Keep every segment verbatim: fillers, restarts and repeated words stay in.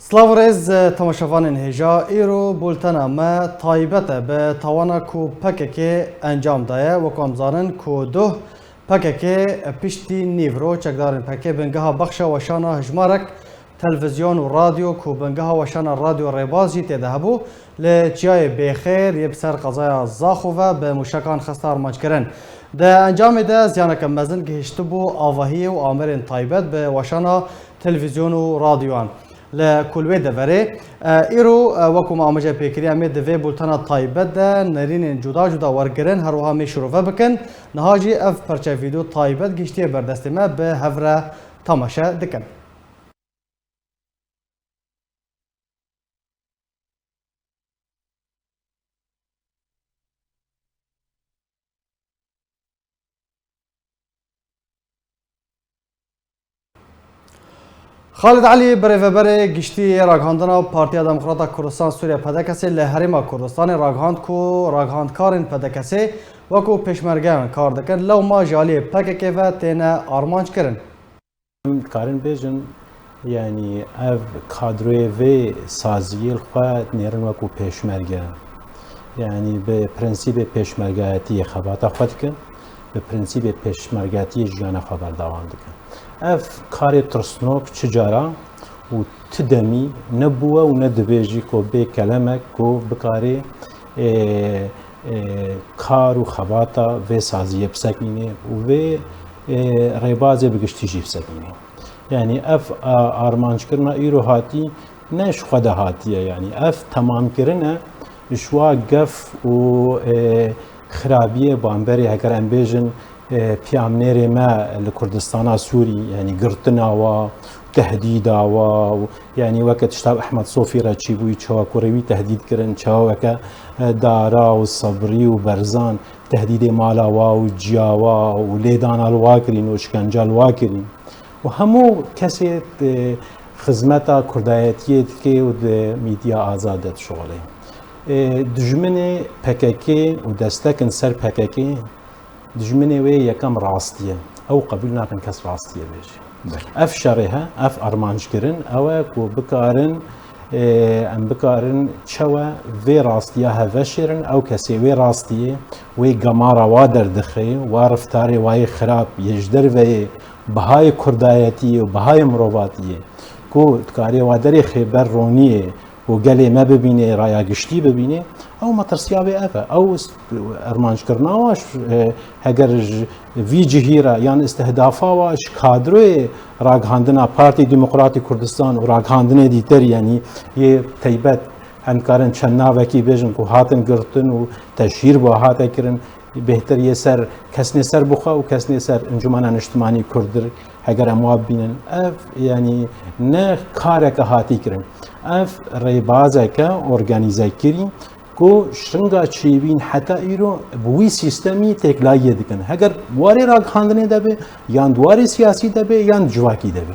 Silav û rêz, temaşevanên hêja, îro bultena me taybet e bi tawana ku P K K encam daye. Wek em zanin ku doh P K K piştî nîvro çekdarên P K K bingeha bexşa weşana hijmarek televîzyon û radyo ku bingeha weşana Radyo Rêbaz jî tê de hebû, li çiyayê Bêxêr yê bi ser qezaya Zaxo ve bi mûşekan xiste armanc kirin. Di encamê de ziyaneke mezin gihiştibû avahiyê û amerên taybet bi weşana televîzyon û radyoyan. Li ku li wê deverê, e, îro, e, wek ku me amaje pê kiriye, em ê di vê bultena taybet de nerînên cuda cuda wergirin, her wiha em ê şirove bikin. Niha jî ev perçe vîdyo taybet gihiştiye ber destê me, bi hev re temaşe dikin. Xalid Elî, birêveberê giştî yê ragihandina Partiya Demokrata Kurdistan Sûriye, P D K S, li Herêma Kurdistanê ragihand ku ragihandkarên P D K S wekû pêşmergeyan kar dikin, lewma ji aliyê P K K ve têne armanc kirin. Em dikarin bêjin, yanî ev kadroyê vê saziyê li xwe dinêrin wekû pêşmerge. Yanî bi prensîbê pêşmergayetiyê xebata xwe dikin, bi prensîbê pêşmergatiyê jiyana xwe berdewam dikin. Ev karê tirsnok çi cara û ti demî ne bû û ne dibê jî ku bê kelemek ku bikarê, ê, ê, kar û xebata vê saziyê bisekînê û vê, ê, rêbazê bi giştî jî bisekînê. Yanî ev, a, armanckirina îro hatî ne ji xwe de hatiye, yanî ev temamkirin e ji wa gef û, ê, xirabiyê bamberê, heger em bêjin, e, piyamnêrê me li Kurdistana Sûrî, yanî girtina wa, tehdîda wa, û, yanî weke tişta bi Ehmed Sofî re çîbûyî, çawa ku rê wî tehdîd kirin, çawa weke, e, Dara û Sebrî û Berzan tehdîdê mala wa û ciya wa û lêdana li wa kirîn û şkenca li wa kirîn. Û hemû kesê, e, xizmeta kurdayetiyê dike û di mîdya azad de dişuxulê. E, dijminê P K K û destekin ser P K K, dijminê wê yekem rastî ye. Ew qebûl nakin kes rastiyê bêje. Belê. Ev şerê he, ev armanckirin, ew e ku bikarin, e, em bikarin çawa vê rastiya hev veşêrin, ew kesê wê rastiyê, wê gemara wa derdixe, wa reftarê wa yê xirab, yê ji derveyê bihayê kurdayetiyê û bihayê mirovatiyê, ku dikarê wa derêxê ber roniyê, û gelê me bibînê, raya giştî bibînê, ew metirsiya wê ev e. Ew s-, armanckirina wa, e, heger ji vî cihî re yan îstihdafa wa ji kadroyê ragihandina Partî Demokratî Kurdistan û ragihandinê dîtir, yanî yê teybet, em dikarin çend navekî bêjin ku hatin girtin û teşhîr bi hate kirin, bêhtir yê ser kesnê ser bi xwe û kesnê ser Encûmena Niştimanî Kurd dir, heger em wa bibînin, ev, yanî ne kareke hatî kirin. Ev rêbazeke organîzekirî ku şinga çêbîn heta îro bi wî sîstemî têkilahiyê dikin. Heger warê ragihandinê de be, yan di warê siyasî de be, yan di civakî de be.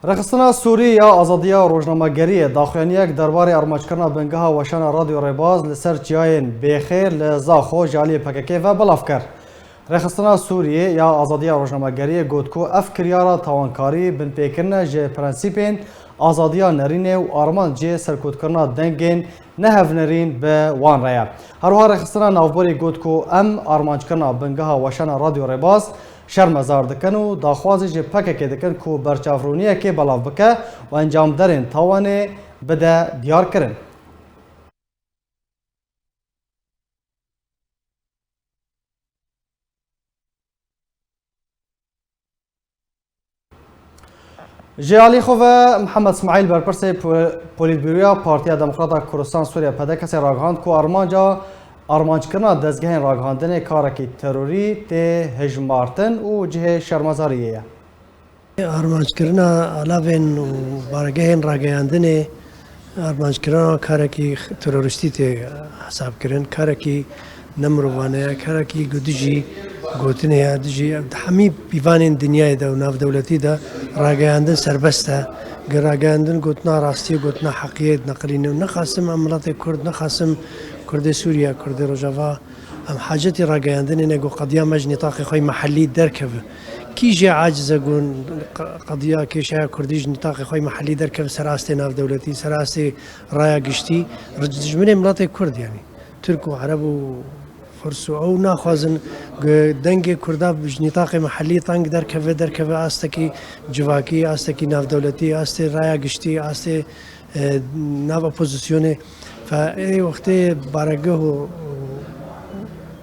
Rêxistina Sûrî ya Azadiya Rojnamegeriyê daxuyaniyek derbarê armanckirina bingeha weşana Radyo Rêbaz li ser çiyayên Bêxêr li Zaxo ji aliyê P K K ve belav kir. Rêxistina Sûriyê ya Azadiya Rojnamegeriyê got ku ev kiryara tawankarî binpêkirin e ji prensîpên azadiya nerînê û armancê serkutkirina dengên nehevnerîn bi wan re ye. Her wiha Rêxistina Navborî got ku em armanckirina bingeha weşana Radyo Rêbaz şermezar dikin û daxwazê ji P K K dikin ku berçavroniyekê belav bike û encamderên tawanê bide diyarkirin. Ji alî xwe ve Mihemed Smaîl, berpirsê po-, Polîtbûroya Partiya Demokrata Kurdistan Sûriye, P D K S, ragihand ku armanca armanckirina dezgehên ragihandinê karekî terorî tê hejmartin û cihê şermezariyê ye. Armanckirina alavên û baregehên rageyandinê, armanckirina karekî terorîstî tê hesabkirin, karekî nemirovane ye, karekî ku dijî gotinê ye, dijî hemî pîvanên dinyayê de û navdewletî de rageyandin serbest e. Gi rageyandin gotina rastiyê, gotina heqiyê dineqilîne û nexasim em miletê Kurd, nexasim Kurdê Sûriye, Kurdê Rojava, em hacetî rageyandinê ne ku qediya me ji nîtaqê xwe yê mehellî derkeve. Kî jê aciz e ku q-, qediya kêşeya Kurdî ji nîtaqê xwe yê mehellî derkeve ser astê navdewletî, ser astê raya giştî, ji dijminê miletê Kurd, yanî Tirk û Ereb û Firs û ew naxwazin ku dengê Kurda ji nîtaqê mehellî teng derkeve, derkeve astekî civakî, astekî navdewletî, astê raya giştî, astê, e, nav opozisyonê. Fe ê wextê baregeh û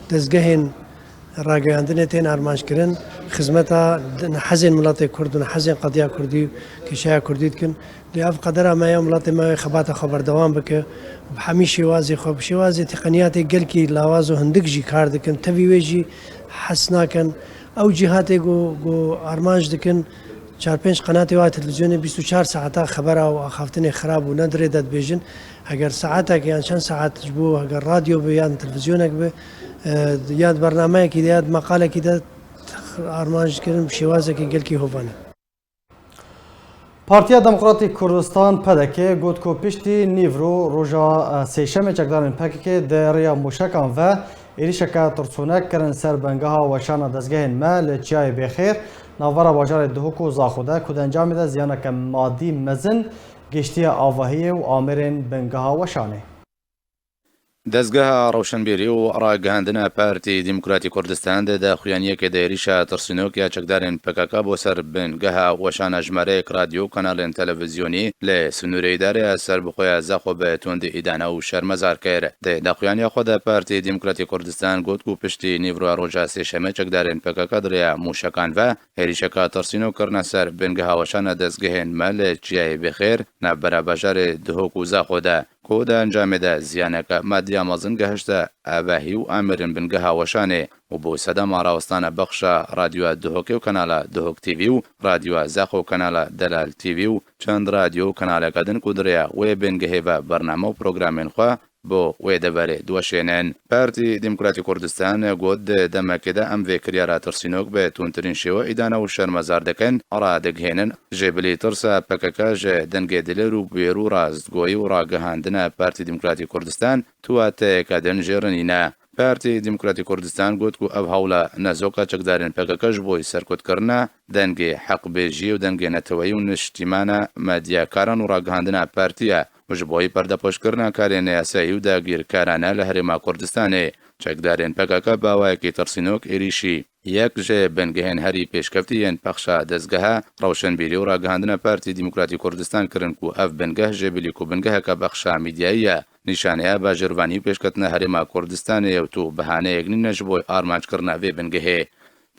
dezgehên ragihandinê tên armanc kirin, xizmeta nehezên miletê Kurd û nehezên qediya Kurdî û kêşeya Kurdî dikin. Lê ev qedera me ye, miletê me wê xebata xwe berdewam bike, bi hemî şêwazê xwe, bi şêwazê teqeniyatê gelkî lawaz û hindik jî kar dikin, tevî wê jî hes nakin. Ew cîhatê ku, ku armanc dikin, çar pênc qenatê wa televîzyonê bîst û çar saeta xebera û axaftinê xirab û nedirê de dibêjin. Heger saetek yan çend saet ji bo heger radyo be yan televîzyonek be, e, ya di bernameyekî de ya di meqalekî de armanc kirin bi şêwazekî gelkî hovane. Partiya Demokratîk Kurdistan, P D K, got ku piştî nîvro roja, e, sêşemê çekdarên P K K di rêya mûşekan ve êrîşeke tirsûnek kirin ser bingeha weşana dezgehên me li Çiyayê Bêxêr, navbera bajarê Duhok û Zaxo de, ku di encamê de ziyaneke madî mezin gihîştiye avahiyê û amêrên bingeha weşanê. Dezgeha Rewşenbîrî û Ragihandina Partî Demokratî Kurdistan di daxuyaniyekê de êrîşa tirsînok ya çekdarên P K K bo ser bingeha weşana jimêreyek radyo û kanalên televîzyonî li sinûrê îdareya serbixwe ya Zaxo bi tundî îdane û şermezar kir. Di daxuyaniya xwe de Partî Demokratî Kurdistan got ku piştî nîvroya roja sêşemê çekdarên P K K di rêya mûşekan ve êrîşeka tirsînok kirine ser bingeha weşana dezgehên me li Çiyayê Bêxêr, navbera bajarê Duhok û Zaxo de, ku di encamê de ziyaneke madî ya mezin gehişte avahî û amêrên bingeha weşanê û bo sedema rawestana bexşa Radyoya Duhokê û kanala Duhok T V û Radyoya Zaxo û kanala Delal T V û çend radyo û kanaleke din ku di rêya wê bingehê ve bername û programên xwe bo wê deverê diweşênin. Partî Demokratî Kurdistan got, di demekê de em vê kiryara tirsînok bi tundtirîn şêwe îdane û şermezar dikin, radigihênin, jêbilî tirsa P K K ji dengê dilêr û bêr û rastgoyî û ragihandina Partî Demokratî Kurdistan tuwateyeke din jê re nîne. Partî Demokratî Kurdistan got ku ev hewla nezoka çekdarên P K K ji bo serkutkirina dengê heqbêjiyê û dengê neteweyî û niştîmana medyakaran û ragihandina partî ye û ji bo perdepêşkirina karê neyasayî û dagîrkarane li Herêma Kurdistanê. Çekdarên P K K bi awayekî tirsînok êrîşî yek ji bingehên herî pêşkeftî yên pexşa dezgeha rewşenbîrî û ragihandina Partî Demokratî Kurdistan kirin ku ev bingeh jêbilî ku bingeheke bexşa mîdyayî ye, nîşaneya bajêrvanî û pêşketina Herêma Kurdistanê ye û tu behaneyek nîne ji bo armanckirina vê bingehê.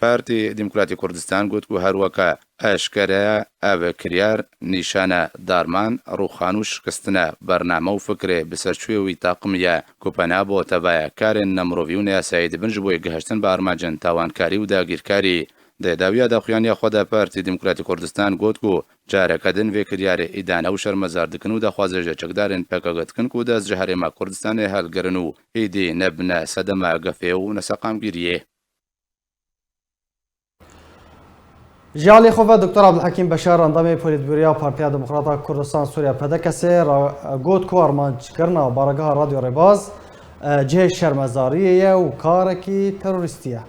Partî Demokratîk Kurdistan got ku her weke eşkere ye, ev kiryar nîşane darman, rûxan û şikistin e, bername û fikrê bi ser çûyê wî taqimî ye ku pena bo tevaya karên nemirovî û neyasayî dibin ji bo yê gihiştin bi armancên tawankarî û dagîrkarî. Di dawiya daxuyaniya xwe de Partî Demokratîk Kurdistan got ku careke din vê kiryarê îdane û şermezar dikin û daxwazê ji çekdarên P K K dikin ku dest ji Herêma Kurdistanê hilgirin û êdî nebine sedema gefê û neseqamgiriyê. Ji alî xwe ve Doktor Abdulhekîm Beşar, endamê Polîtbûroya Partiya Demokrata Kurdistan Sûriye, P D K S, ra got ku armanckirina baregeha Radyo Rêbaz, e, cihê şermezariyê ye û karekî terorîstî ye.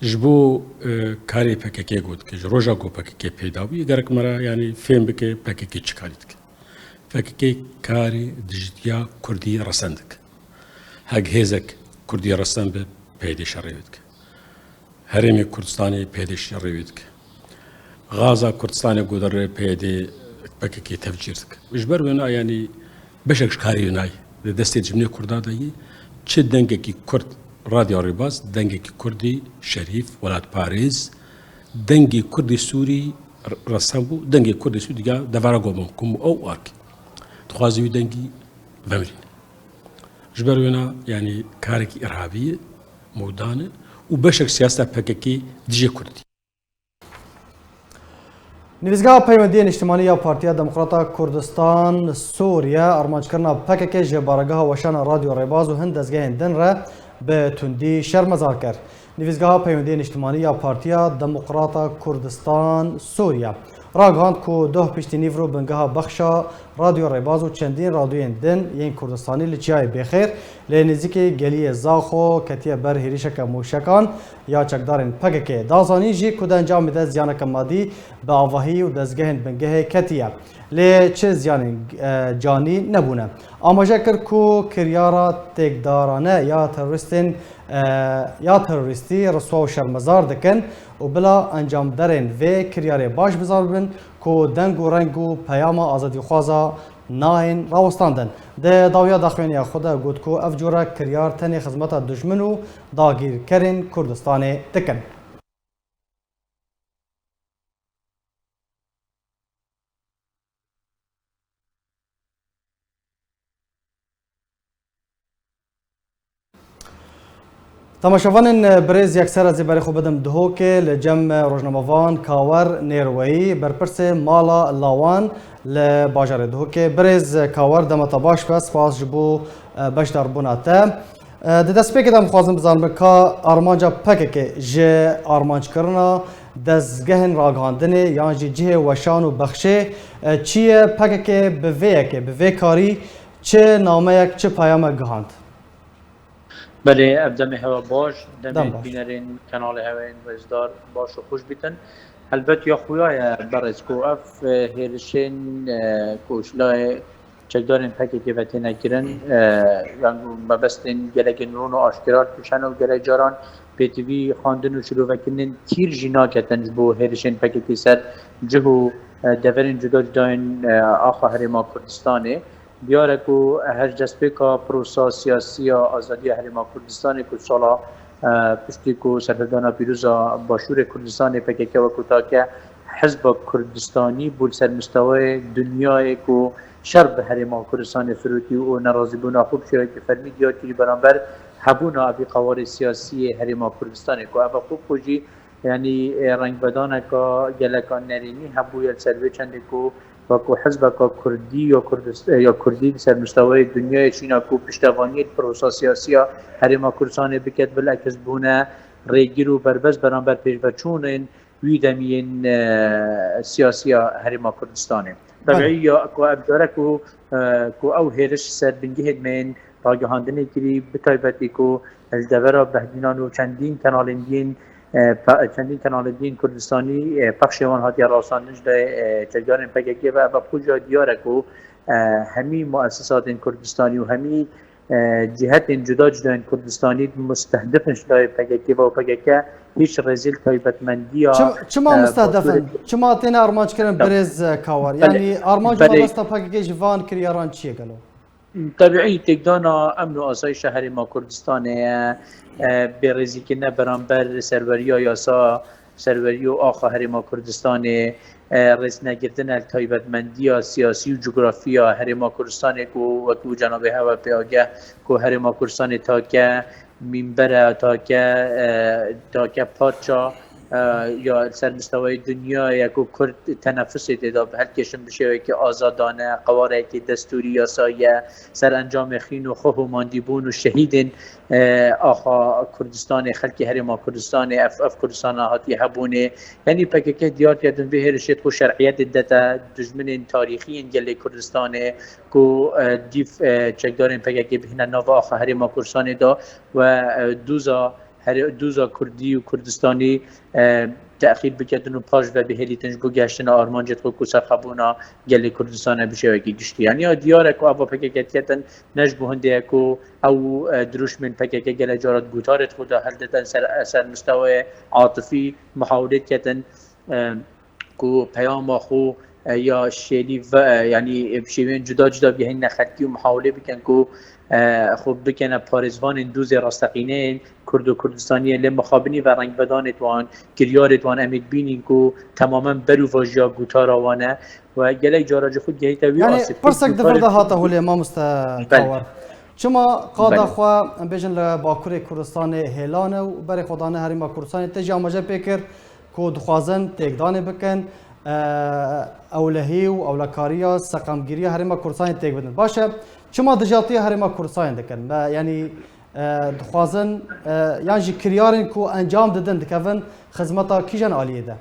Ji bo, e, karê P K K got ke ji roja ku P K K peyda bûye, gerek me re, yanî, fêm bike P K K çi karî dike. P K K karê dijitiya Kurdî resen dike. Hek hêzek Kurdî resen be, P Y D şerê wê dike. Herêmê Kurdistanê P Y D şerê wê dike. Gaza Kurdistanê ku derê P Y D P K K tevcîr dike. Ji ber wêna, yanî, beşek ji karê wêna ye. Di destê dijminê Kurda de ye. Çi dengekî Kurd, Radyo Rêbaz, dengekî Kurdî şerîf, welatparêz, dengê Kurdê Sûrî r-, resen bû, dengê Kurdê Sûrî diga devera ku mimkun bû ew arkî. Dixwaze wî dengî vemirîne. Ji ber wêna, yanî, karekî îrhabî ye, mûdan e û beşek siyaseta P K K dijê Kurdî. Nivîsgeha Peywendiyê Niştimanî ya Partiya Demokrata Kurdistan Sûriye armanckirina P K K ji baregeha weşana Radyo Rêbaz û hin dezgehên din re bi tundî şermezar kir. Nivîsgeha Peywendiyê Niştimanî ya Partiya Demokrata Kurdistan Sûriye ragihand ku doh piştî nîvro bingeha bexşa Radyo Rêbaz û çendîn radyoyên din yên Kurdistanî li Çiyayê Bêxêr lê nêzîkî geliyê Zaxo ketiye ber hêrişeke mûşekan ya çekdarên P K K. Da zanîn jî ku di encamê de ziyaneke madî bi avahî û dezgehên bingehê ketiye. Lê çi ziyanên, e, canî nebûne. Amaje kir ku kiryara têkdarane ya terorîstên, e, ya terorîstî riswa û şermezar dikin û bila encamderên vê kiryarê baş bizar bin ku deng û reng û peyama azadîxwaza nayên rawestandin. Di dawiya daxuyaniya xwe de got ku ev cure kiryar tenê xizmeta dijmin û dagîrkerên Kurdistanê dikin. Temaşevanên birêz, yekser ez ê berê xwe bidim Duhokê. Li cem rojnamevan Kawer Nêrweyî, berpirsê Mala Lawan li bajarê Duhokê. Birêz Kawer, dema te baş be, spas ji bo, e, beşdarbûna te. E, di destpêkê de em dixwazin bizanin ka armanca P K K ji armanckirina dezgehên ragihandinê yan jî cihê weşan û bexşê, e, çi ye? P K K bi vê yekê, bi vê karî çi nameyek, çi peyamek gihand? Belê, ev demê hewe baş, demê Dem baş. Bînerên kanalê hewe yên rêzdar baş û xweş bîtin. Helbet ya xuya ye berêz ku ev, e, hêrişên, e, ku ji layê çekdarên P K K ve têne kirin, e, yan ku mebestên gelekên rûn û aşkera li pêş hene û gelek caran pêtivî xwendin û şirovekirinên tîr jî naketin ji bo hêrişên P K K ser cih û, e, deverên cuda cuda yên, e, axa Herêma Kurdistanê. Diyar e ku her ji destpêka prosa siyasî ya azadiya Herêma Kurdistanê ku sala, e, piştî ku serhildana pîroz a Başûrê Kurdistanê P K K wekî take hizba Kurdistanî bû li ser mistewayê dinyayê ku şer bi Herêma Kurdistanê firûtî û nerazîbûna xwe bi şêwekî fermî diyar kirî beramber hebûna evî qewarê siyasî yê Herêma Kurdistanê ku ev xwe bi xwe jî, yanî, e, rengvedaneka geleka nerênî hebûye li ser vê çendê ku wekî hizbeka kurdî ya Kurdist-, ya kurdî li ser mistewayê dinyayê şîna ku piştevaniyê li prosa siyasî ya Herêma Kurdistanê biket, bilekis bûne rêgir û berbes beramber pêşveçûnên wî demiyên, e, siyasî ya Herêma Kurdistanê. Belê. Tebî ya ku ev care ku, e, ku ew hêriş ser bingehên me yên ragihandinê kirî, bi taybetî ku ji devera Behdînan û çendîn kanalên din, e, pe-, çendîn kanalên din Kurdistanî, e, pexşê wan hatiye rawestandin ji dayê, e, çekdarên P K K ve, ev xwe jî diyar e ku, e, hemî muessesatên Kurdistanî û hemî, e, cihetên cuda cuda yên Kurdistanî mustehdif in ji dayê P K K ve û P K K hîç rêzî li taybetmendiya, Çim-, çima e, mustehdef in? Başûrê Çima têne armanc kirin? Tab-, birêz, e, Kawar? Belê, Yanî armanc û belê. Mebesta P K K ji van kiryaran çi ye gelo? Tebîî têkdana emn û asayişa Herêma Kurdistanê ye, e, bêrêzîkirine beramber serweriya yasa, serwerî û axa Herêma Kurdistanê, e, rêznegirtine li taybetmendiya siyasî û cografiya Herêma Kurdistanê ku wekî cenabê hewe pê ageh ku Herêma Kurdistanê take mînber e, take, e, take parça, e, ya li ser mistewayê dinyayê ku Kurd tenefusê tê de bihilkêşin bi şêwekî azadane, qewarekî destûrî yasayî ye, ser encamê xîn û xweh û mandîbûn û şehîdên, e, axa Kurdistanê, xelkê Herêma Kurdistanê, ev, ev Kurdistana hatiye hebûnê. Yanî P K K diyar kir, di vê hêrişê xwe şer'iyetê didete dijminên tarîxî yên gelê Kurdistanê ku, e, dîv, e, çekdarên P K K bihîne nava axa Herêma Kurdistanê de we, e, dûza Herê-, dûza Kurdî û Kurdistanî, e, texîr biketin û paş ve bihêlîtin ji bo gehiştina armancê xwe ku serxwebûna gelê Kurdistanê bi şêwekî giştî. Yanî ya diyar e ku ava P K K diketin ne ji bo hindê ye ku ew, e, dirûşmên P K K gelek cara di gutarê xwe de hilditin ser, ser mistewayê atifî muhawilê diketin, e, ku peyama xwe, e, ya şêlî ve, e, yanî, e, bi şêweyên cuda cuda bigihîne xelkî û muhawilê bikin ku, e, xwe bikene parêzvanên dûzê rasteqîneyên Kurd û Kurdistaniyê, lê mixabinî ve rengvedanê wan, kiryarê wan em ê dibînin ku temamen ber û vajiya gotara wan e we gelek cara ji xwe digihîte wî Yanî asê ku pirsek di vir de hate holê, mamoste Belê. Kawar. Çima qada Belê. xwe, em bêjin, li Bakurê Kurdistanê hêlan e û berê xwe dane Herêma Kurdistanê, te jî amaje pê kir ku dixwazin têkdanê bikin, e, ewlehî û ewlekariya seqamgiriya Herêma Kurdistanê têk bidin. Baş e, çima dijatiya Herêma Kurdistanê dikin? Me, yanî, e, dixwazin, e, yan jî kiryarên ku encam didin dikevin xizmeta kîjan aliyê de?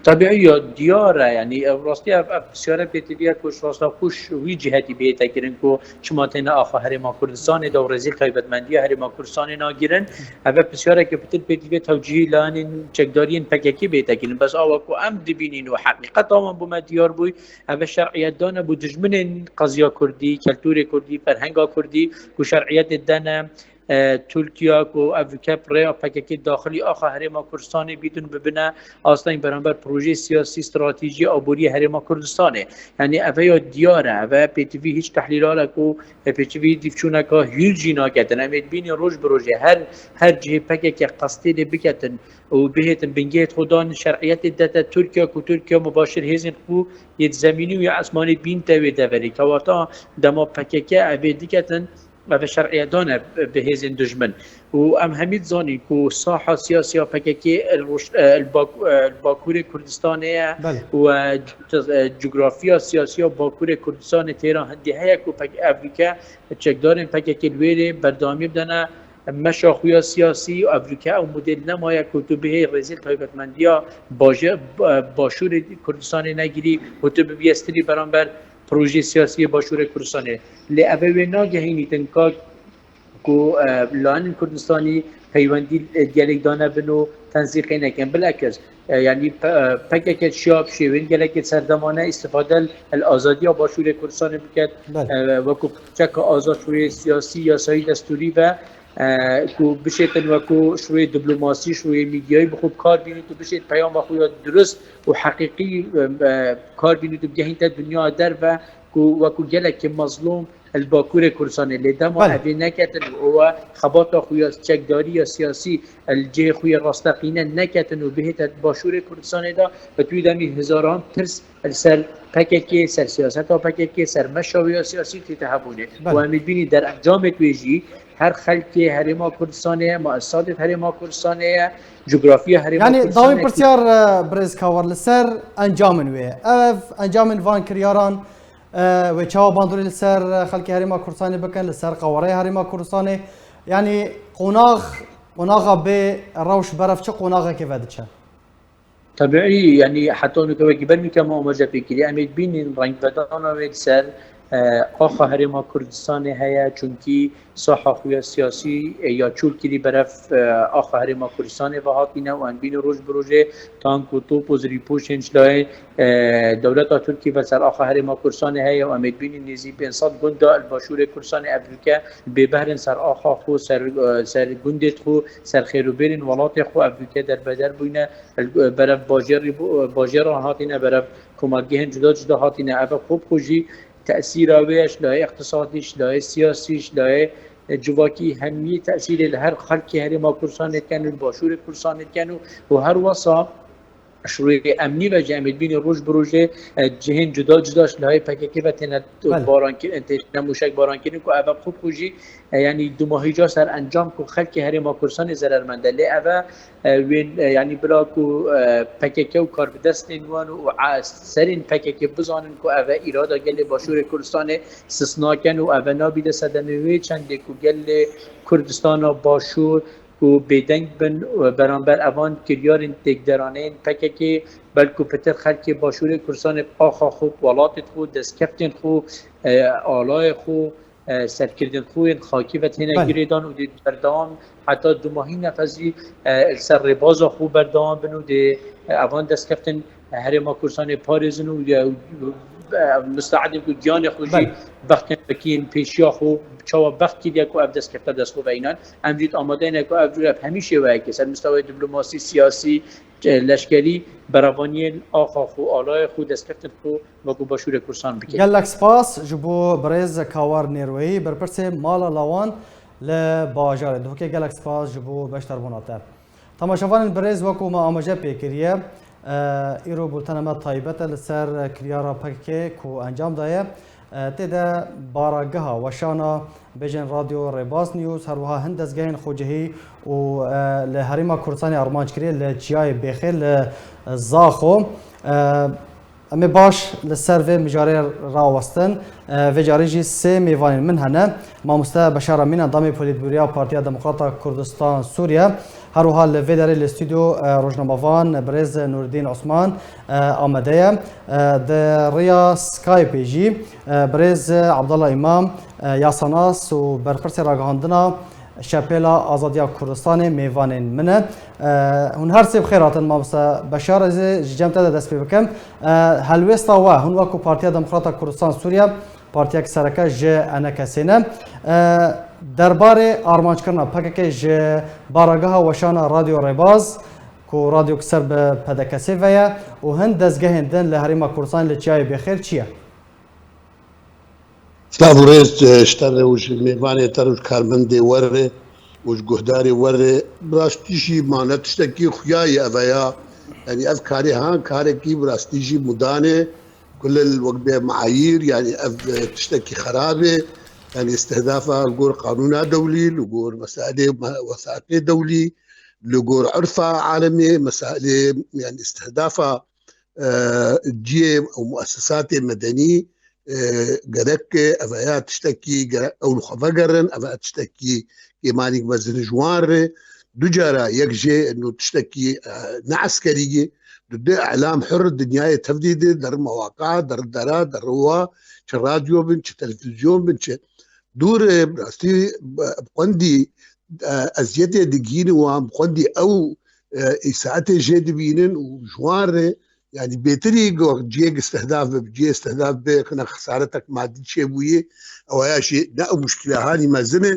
Tabii ya diyar e, yani ev rastî ev, ev pisyare pêtiviye ku ji rasta xwe ji wî cihetî bihête kirin ku çima têne axa Herêma Kurdistanê de û rêzî taybetmendiya Herêma Kurdistanê nagirin. Ev e pisyareke pitir pêtivê tewcihî layanên çekdariyên P K K bihête kirin. Bes awa ku em dibînin û heqîqeta wan bo me diyar bûy, ev e şer'iyetdane bo dijminên qeziya Kurdî, keltûrê Kurdî, ferhenga Kurdî ku şer'iyetê dene, e, Tirkiya ku ev ûke bi rêya P K K daxilî axa Herêma Kurdistanê bîtin bibine asteng beramber projeyê siyasî, stratejî, aborî Herêma Kurdistanê. Yani ev ya diyar e, ev pêtivî hiç tehlîlale ku pêtivî dîvçûneka hîl jî naketin. Em ê dibînin roj bi rojê her, her cihê P K K qestê lê biketin û bihêtin bingehê xwe dan şer'iyetê dete Tirkiya ku Tirkiya mubaşir hêzên xwe yê zemînî û yê esmanî bînte wê deverê. Kewata dema P K K ev ê diketin, ev şer'iyetdane bi hêzên dijmin. Û em hemî dizanîn ku saha siyasiya P K K el roş-, el bak-, el Bakurê Kurdistanê ye Belê. û, e, c-, e, cografiya siyasiya Bakurê Kurdistanê têra hindî heye ku P K K, ev ûke çekdarên P K K li wê rê berdewamî bidene meşa xwe ya siyasî û ev ûke ew model nemaye ku tu bihê rêzî taybetmendiya baje-, e, Başûrê Kurdistanê negirî û tu bibiyê stilî beramber projeyê siyasî yê Başûrê Kurdistanê. Lê ev ê wê nagehînîtin ka ku, e, layenên Kurdistanî peywendî, e, gelek danebin û tenzîqê nekin. Bilekis, e, yanî P-, e, P K K şiya bi şêwên gelekê serdemane îstifade li azadiya Başûrê Kurdistanê biket, Belê. e, wekû çeka azad şûyê siyasî, yasayî, destûrî ve, e, ku bişêtin wekû şûyê diplomasî, şûyê mîdyayî bi xwe bi kar bînît û bişêt peyama xwe ya dirust û heqîqî, e, e, bi kar bînît û bigehînte dinya derve ku wekû gelekî mezlûm li Bakurê Kurdistanê. Lê dema Belê. evê neketin û ewa xebata xwe ya çekdarî ya siyasî li cihê xwe ya rasteqîne neketin û bihête Başûrê Kurdistanê de, bi tu demî hezaran pirs li ser P K K, ser siyaseta P K K, ser meşa wê ya siyasî tête hebûnê. Belê. Û em ê bînî derencamê wê jî her xelkê Herêma Kurdistanê ye, muesisatê Herêma Kurdistanê ye, cografiya Herêma Yani, Kurdistanê dawî ye. pirsiyar, e, birêz Kawar, li ser encamên wê. Ev encamên van kiryaran, e, wê çawa bandorê li ser, e, xelkê Herêma Kurdistanê bikin, li ser qewereyê Herêma Kurdistanê? Yani, qonax, qonaxa bê rewş berev çi qonaxekê ve diçe? Tabiî, yanî heta nûke wekî ber nûke me amaje pê kiriye. Em ê bînin rengvedana wê li ser, e, axa Herêma Kurdistanê heye, çunkî saha xwe ya siyasî, e, ya çûl kirî berev, e, axa Herêma Kurdistanê ve hatîne û em bînin roj bi rojê tank û top û zirîpoşên ji layê, e, dewleta Tirkî ve ser axa Herêma Kurdistanê heye û em ê bînin nêzî pênc sed gund de li Başûrê Kurdistanê ev ûke bêbehr in ser axa xwe, ser, e, ser gundê xwe, ser xêrûbêrên welatê xwe ev ûke derbeder bûyne. Berev bajêrî bû, bajêran hatîne, berev komargehên cuda cuda hatîne. Ev xwe bi xwe jî tesîra wê ji layê iqtisadî, ji layê siyasî, ji layê, e, civakî hemî tesîrê li her xelkê Herêma Kurdistanê dikin û li Başûrê Kurdistanê dikin û, û her wesa ji rûyê emnî ve jî em ê dibînî roj bi rojê, e, cihên cuda cuda ji layê P K K ve têne Belê. barankirin, têne mûşekbarankirin ku ev xwe bi xwe jî, e, yanî dumahîca ser encam ku xelkê Herêma Kurdistanê zerermend e. Lê ev e, e, wên, e, yanî bila ku, e, P K K û karbidestên wan û, û a-, serên P K K bizanin ku ev e îrada gelê Başûrê Kurdistanê sis nakin û ev e nabîte sedemê wê çendê ku gelê Kurdistana Başûr ku bêdeng bin, e, beramber evan kiryarên têkderaneyên P K K, belku pitir xelkê Başûrê Kurdistanê axa xwe, welatê xwe, destkeftên xwe, e, alayê xwe, e, serkirdên xwe yên xakî ve têne Belê. girêdan û dê berdewam heta dumahî nefesî, e, li ser rêbaza xwe berdewam bin û dê, e, evan destkeftin Herêma Kurdistanê parêzin û, e, e, misteedin ku giyanê xwe jî Belê. bextên wekî yên pêşiya xwe çawa bext kiriye ku ev destkefte dest xwe ve înan. Em jî amade ne ku ev cûr ev hemî şêweyekê ser mistewayê diplomasî, siyasî, e, leşkerî, berevaniyên axa xwe, alayê xwe, destkeftên xwe wekû Başûrê Kurdistan bike. Gelek spas ji bo birêz Kawar Nêrweyî, berpirsê Mala Lawan li bajarê Duhokê. Gelek spas ji bo beşdarbûna te. Temaşevanên birêz, wekû me amaje pê kiriye, e, îro bultena me taybet e li ser kiryara P K K ku encam daye. E, tê de barageha weşana bêjên Radyo Rêbaz News, her wiha hin dezgehên xwecihî û, e, li Herêma Kurdistanê armanc kiriye li Çiyayê Bêxê li Zaxo. E, Em ê baş li ser vê mijarê rawestin. Vê carî jî sê mêvanên min hene. Mamoste Beşar Emîn, endamê Polîtbûroya Partiya Demokrata Kurdistan Sûriye, her wiha li vê derê li stûdyo rojnamevan birêz Nûreddîn Osman amade ye. Di riya Skypeê jî birêz Abdallah Îmam, yasanas û berpirsê ragihandina Şepêla Azadiya Kurdistanê mêvanên min e. Hûn her sê bi xêr hatin, Mamoste Beşar. Ez ê ji cem te de dest pê bikim. Helwêsta we, hûn wekû Partiya Demokrata Kurdistan Sûriye, partiyek sereke ji ENKSê ne. Derbarê armanckirina PKK ji barageha weşana Radyo Rêbaz, ku radyok ser bi PDKSê ve ye, û hin dezgehên din li Herêma Kurdistanê li Çiyayê Bêxêr çi ye? Silav û rêz, e, ji te re û ji mêvanê te re û ji karmendê we re û ji guhdarê we re. Bi rastî jî mane tiştekî xuya ye eve ya. Yanî ev karê han karekî bi rastî jî mudan e. Kulel wek bê meayîr, yanî ev, e, tiştekî xerab e. Yanî istihdafa li gor qanûna dewlî, li gor meselê me-, wesatê dewlî, li gor urfa alemê, meselê, yanî istihdafa e, cihê û muessesatê medenî, e, gerek eveya tiştekî gere-, ew li xwe vegerin, eveya tiştekî kêmanîk mezin ji wan re. Du cara yek jê eno tiştekî, e, ne eskerî ye. Du dê îlam hur dinyayê tevdî de, der mewaqa, der dera, der wa, çi radyo bin, çi televîzyon bin, çi dûr, e, bi rastî, e, bi xwendî, e, eziyetê digihînin wan, bi xwendî ew, e, îsaetê jê dibînin û ji wan re Yanî bêtirî ku cihêk istihdaf be, cihê istihdaf be, hinek xesaretek madî çêbûyî, ew ya jî ne ew muşkîlehanî mezin e,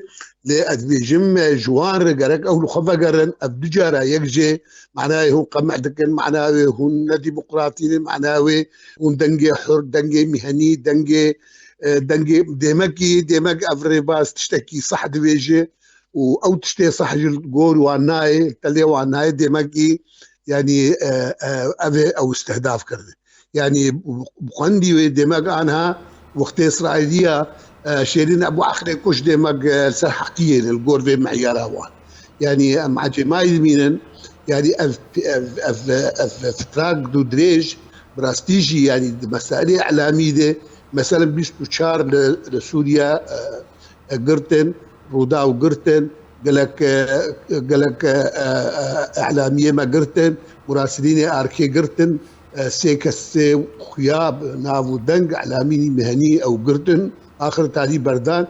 lê ez dibêjim, e, ji wan re gerek ew li xwe vegerin, ev du cara yek jê, manayê hûn qemeh dikin, manayê hûn ne demokratî ne, manayê hûn dengê hur, dengê mihenî, dengê, e, dengê dêmekî, dêmek ev rêbaz tiştekî sah dibêje, û ew tiştê sah ji gor wan nayê, telê wan nayê, dêmekî, yanî, e, e, ev ê ew istihdaf kirine. Yanî, bi xwendî wê dêmek anha wextê Îsraîliya, e, Şêrîn Ebû Eqlê kuş dêmek, e, li ser heqiyê ne li gor vê meyara wan. Yanî, em ecêmayî dimînin, yanî, ev, ev, ev, ev fitrak du dirêj, bi rastî jî, yanî, di meselê îlamî de, meselen, bîst û çar li, li Sûriye, e, e, girtin, Rûdaw girtin, gelek, e, gelek, e, e, e, îlamiyê me girtin, murasîlînê arkê girtin, e, sê kesê xuya bi nav û deng îlamînî mihenî ew girtin, axir talî berdan.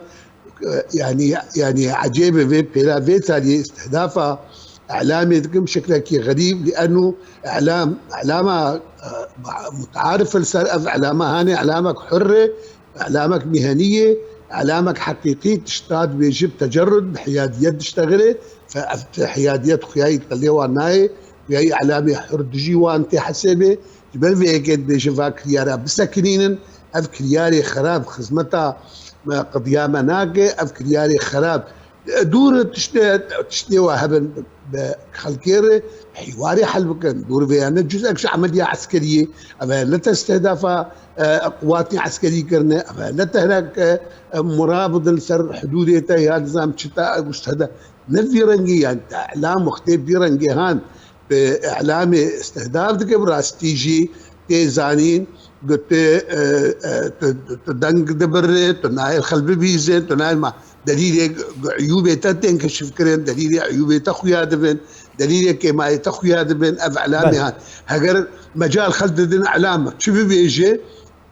E, yanî, yanî ecêb e vê pêla vê taliyê îstihdafa îlamê dikin bi şeklekî xerîb, lî eno îlam, îlama, e, mutaarif li ser ev îlama hanê îlamek hur e, Îlamek mihenî ye, îlamek heqîqî, tişta dibêje bi tecerrud, bi hiyadiyet diştexile, fe ev hiyadiyet xuyayî telê wan nayê, xuyayî îlamê hur dijî wan tê hesêbê. Ji ber vê yekê dibêje va kiryara bisekinînin, ev kiryarê xerab xizmeta me, qediya me nake, ev kiryarê xerab Dûr tiştê, tiştê wa hebin bi xelkê re hîwarê hel bikin. Dûr vê ya ne cuzek ji emeliya eskeriyê, ev ne te istihdafa, e, quwatê eskerî kirine, ev ne te hinek, e, e, murabidin ser hudûdê te ya nizam çi te, e, û stehda-, ne vî rengî, yani te îlam wextê vî rengê han bi îlamê istihdaf dike, bi rastî jî tê zanîn, got, e, e, tu, tu deng dibirê, tu nayê xel bibîzê, tu nayê ma-, delîlê eyûbê te tên keşifkirin, delîlê eyûbê te xuya dibin, delîlê kêmayê te xuya dibin, ev îlamê Belê. han. Heger mecal xel didin îlam, çi bibêje,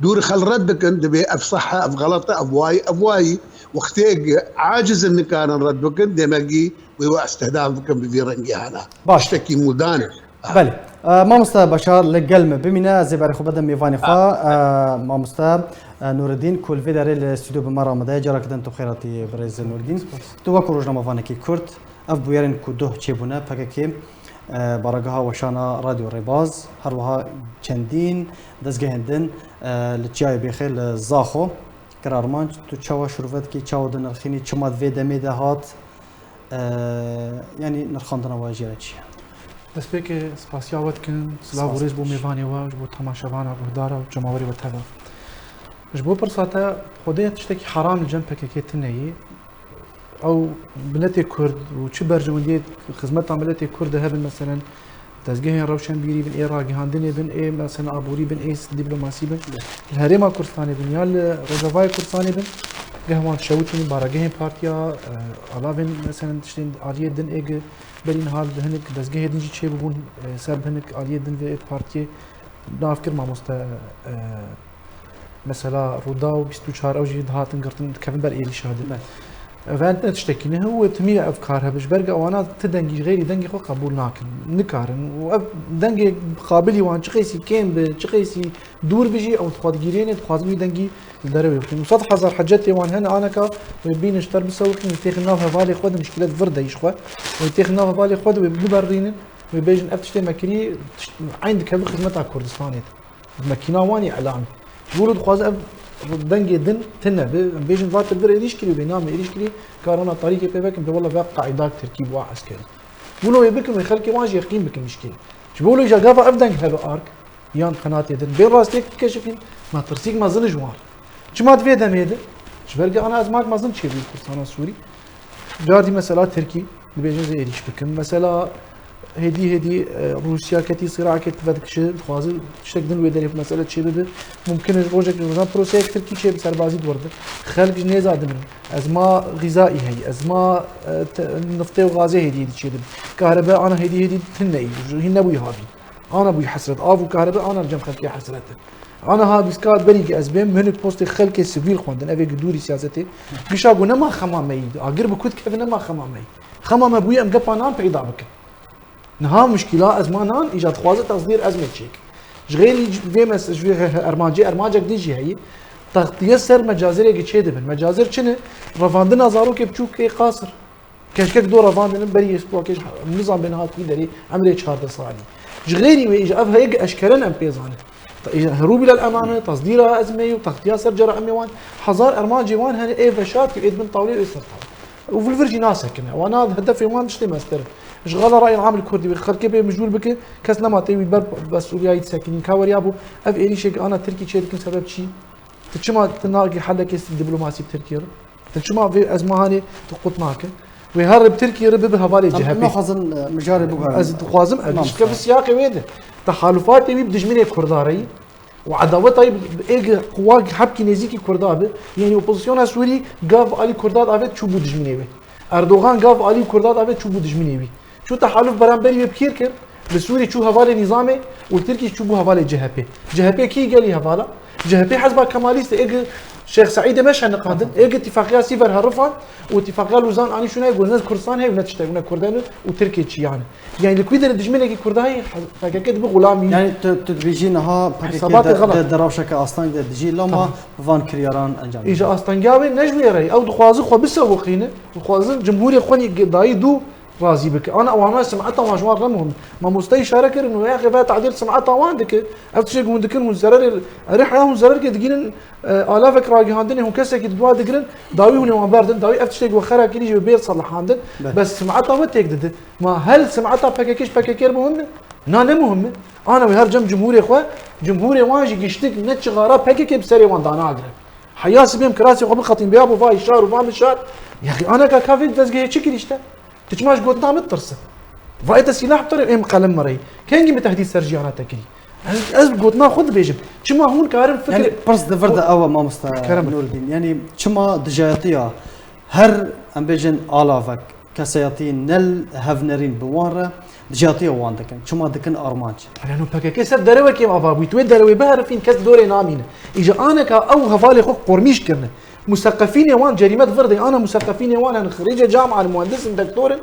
dûr xel red dikin, dibê ev sah e, ev xelet e, ev wayî, ev wayî. Wextê aciz in nikarin red bikin, demekî wê we istihdaf bikin bi vî rengê hana. Baş. Tiştekî mûdan e. Belê. E, mamoste Beşar, li gel me bimîne, ez ê berê xwe bidim mêvanê xwe. E, mamoste, e, Nûreddîn, ku li vê derê li stûdyo bi me re amade ye, careke din tu bi xêr hatî birêz Nûreddîn. Spas. Tu wekû rojnamevanekî Kurd, ev bûyerên ku doh çêbûne, P K K, e, barageha weşana Radyo Rêbaz, her wiha çendîn dezgehên din, e, li Çiyayê Bêxê, li Zaxo, kir armanc, tu çawa şirove dikî, çawa dinirxînî, çima di vê demê de hat? Eee, yanî nirxandina we jê re çi ye? Destpêkê spasiya we dikin, silav û Spas rêz bo baş. mêvanê we, ji bo temaşevana, guhdara û cemawerê we teva. Ji bo pirsa te, Xwedê tiştekî heram li cem P K K tune yî. Ew miletê Kurd û çi berjewendiyê xizmeta miletê Kurd de hebin, meselen, Dezgehên rewşenbîrî bin, ê ragihandinê bin, ê mesela aborî bin, ê dîplomasî bin. Li Herêma Kurdistanê bin ya li Rojavayê Kurdistanê bin, geh wan şewitînin baragehên partiya, e, alavên mesela tiştên aliyê din ê gi-, berî niha li hinek dezgehê din jî çêbûbûn, e, ser bi hinek aliyê din vê ê partiyê nav kir mamoste, e, mesela Rûdaw bîst û çar ew jî dihatin girtin, dikevin ber êrîşa din. Belê. Ev ne tiştekî ne û timî ev kar hebe. Ji ber ku ewana ti dengî ji xeyrî dengê xwe qebûl nakin. Nikarin. Û ev dengê qabilî wan çi qeysî kêm bi, çi qeysî dûr bi jî, ew xwe digîrêne, dixwazin wî dengî li derewê bixin. Û sed hezar hecetê wan hene aneka wê bînin ji ter bisewixin, wê têxin nav hevalê xwe de, muşkîlet vir de jî xwe. Wê têxin nav hevalê xwe de wê biberînin, wê bêjin ev tiştê me kirî, tişt-, eyn dikeve xizmeta Kurdistanê de. Mekîna wan î elamî. Ji bo dixwaze ev dengê din tune bi. Em bêjin va tu vir êrîş kirî, bê namê êrîş kirî, karana tarîkê pê vekin, bê wela ve qaidak tirkî bi wa eskerî. Wilo wê bikin, wê xelkê wan jî yeqîn bikin muşkîlê. Ji bo wilo îja gava ev deng hebe ark, yan qenatê din. Bê rastiyek dikeşifîn, me tirsîk mezin ji wan. Çima di vê demê de? Ji ber ge ana ez mak mezin çêbû Kurdistana Sûrî. Cardî mesela Tirkî dibêjin ez ê êrîş bikim. Mesela hêdî hêdî, e, Rûsya ketî sîrakê tive dikişe, dixwaze tiştek din wê derê mesela çêbibe. Mumkin e rojek ji rojan proseyek Tirkî çêbe serbazî di wir de. Xelk ji nêza dimirin. Ezma xîzaî heyî, ezma, e, te-, niftê û gazê hêdî hêdî çêdibe. Kahrebe ana hêdî hêdî tune yî, hîn nebûyî havî. Ana bûyî hesret. Av û kahrebe ana li cem xelkê hesret e. Ana ha bîskar berî ki ez bêm, hinek postê xelkê sivîl xwendin, ev ê gi dûrî siyasetê. Gişa ku nema xema me yî, agir bi ku dikeve nema xema me yî. Xema me bûye em gepa nan peyda bikin. Niha muşkîla ez ma nan, îca dixwaze tasdîr ezmê çêk. Ji xêrî vê mes-, ji vê he-, he-, ermancê, ermancek din jî heyî. Textiye ser mecazirê gi çê dibin. Mecazir çi ne? Revandina zarokê biçûk ê qasir. Keşkek do revandin berî yê spokê ji nizam bê niha ku derê emrê çardeh salî. Ji xêrî wê îja ev heye gi eşkeren em pê zanin. Ta-, îja herû bîlel emame, tasdîra ezmeyî û textiya ser cera emê wan. Hezar ermancê wan hene ê veşartî û ê dibin tawlê û ê ser tawlê. Û vil vir jî nasekine. Wana hedefê wan tiştê meztir in. Ji xala rayên amil kurdî wê xelkê bê mijûl bike, kes nema tê wî ber Sûriyayî disekinîn. Ka weriya bû, ev êrîşê gi ana Tirkî çê dikin sebeb çi? Tu çima tu nagî helekê diplomasî bi Tirkiyê re? Tu çima vê ezmahanê tu qut nake? Wê her bi Tirkiyê re bibe hevalê Em C H P. Naxwazin, e, mijarê biguherin. Ez dixwazim, ez Mamoste. Dişkeve siyaqê wê de. Tehalufatê wî bi dijminê Kurda re yî. Û edaweta wî bi êg quwa hepkî nêzîkî Kurda bi. Yanî opozisyona Sûrî gav alî Kurda davet çû bû dijminê wê. Erdogan gav alî Kurda davet çû bû dijminê wî. Çû tehaluf beramberî wê bi kîr kir, li Sûrî çû hevalê nîzamê û Tirkî çû bû hevalê C H P. C H P kî gelî hevala? C H P hezba Kemalîst e, êg Şêx Seîdê me şeniqandin, êg îtifaqiya Sîver herifand û îtifaqiya Luzan anî şûnayê got ne Kurdistan heye û ne tişt e, ne Kurd e û Tirkiye çi yani. Yani li ku derê dijminekî Kurda heye, P K K dibe xulamî. Yani tu, tu dibêjî niha P K K Hesabatê de, xelat. De, de rewşeke asteng de dijî, lama Tamam. Van kiryaran encam Îja dide. Astengiya wê ne ji wê re ye. Ew dixwaze xwe bisewiqîne, dixwaze cumhurê xwe nî dayî dû razî bike. Ana wana simeta wan ji wan re muhim. Mamoste îşare kirin û yaxê ve tadîl simeta wan dike. Ev tiştê ku hûn dikin, hûn zererê, erê heya hûn zererkê digînin, e, alavek ragihandinê hûn kesekî di dua digirin, dawî hûn ê wan berdin, dawî ev tiştê ku xera kirî jî bê salihandin. Be. Bes simeta we têk dide. Ma hel simeta P K K ji P K K re muhim e? Na ne muhim e. Ana wê her cem cumhurê xwe, cumhurê wan jî giştik ne çixara P K K bi serê wan danagire. Heya sibêm kirasê xwe bixetîn bê ya bo vay şar û va min şar. Yaxî aneka ka vê dezgehê çi kirî işte? Tu çima ji gotina min ditirsin? Va ê te sîlah bitirê êm qelim min reyî. Kengî min tehdît ser jiyana te kirî? Ez, ez gotina xwe dibêjim. Çima hûn karin fikir Yani pirs di vir de ew e mamoste Kerem. Nurdîn. Yani çima dijayetiya her em bêjin alavek, kesayetî ne hevnerîn bi wan re dijayetiya wan dikin. Çima dikin armanc? Alo P K K ser derewekê ava bûyî. Tu wê derewê biherifîn kes dorê namîne. Îja aneka ew hevalê xwe qormîş kirine. Museqefînê wan cerîme di vir de, ana museqefînê wan hene xirîcê camian, muhendisin, dektor in.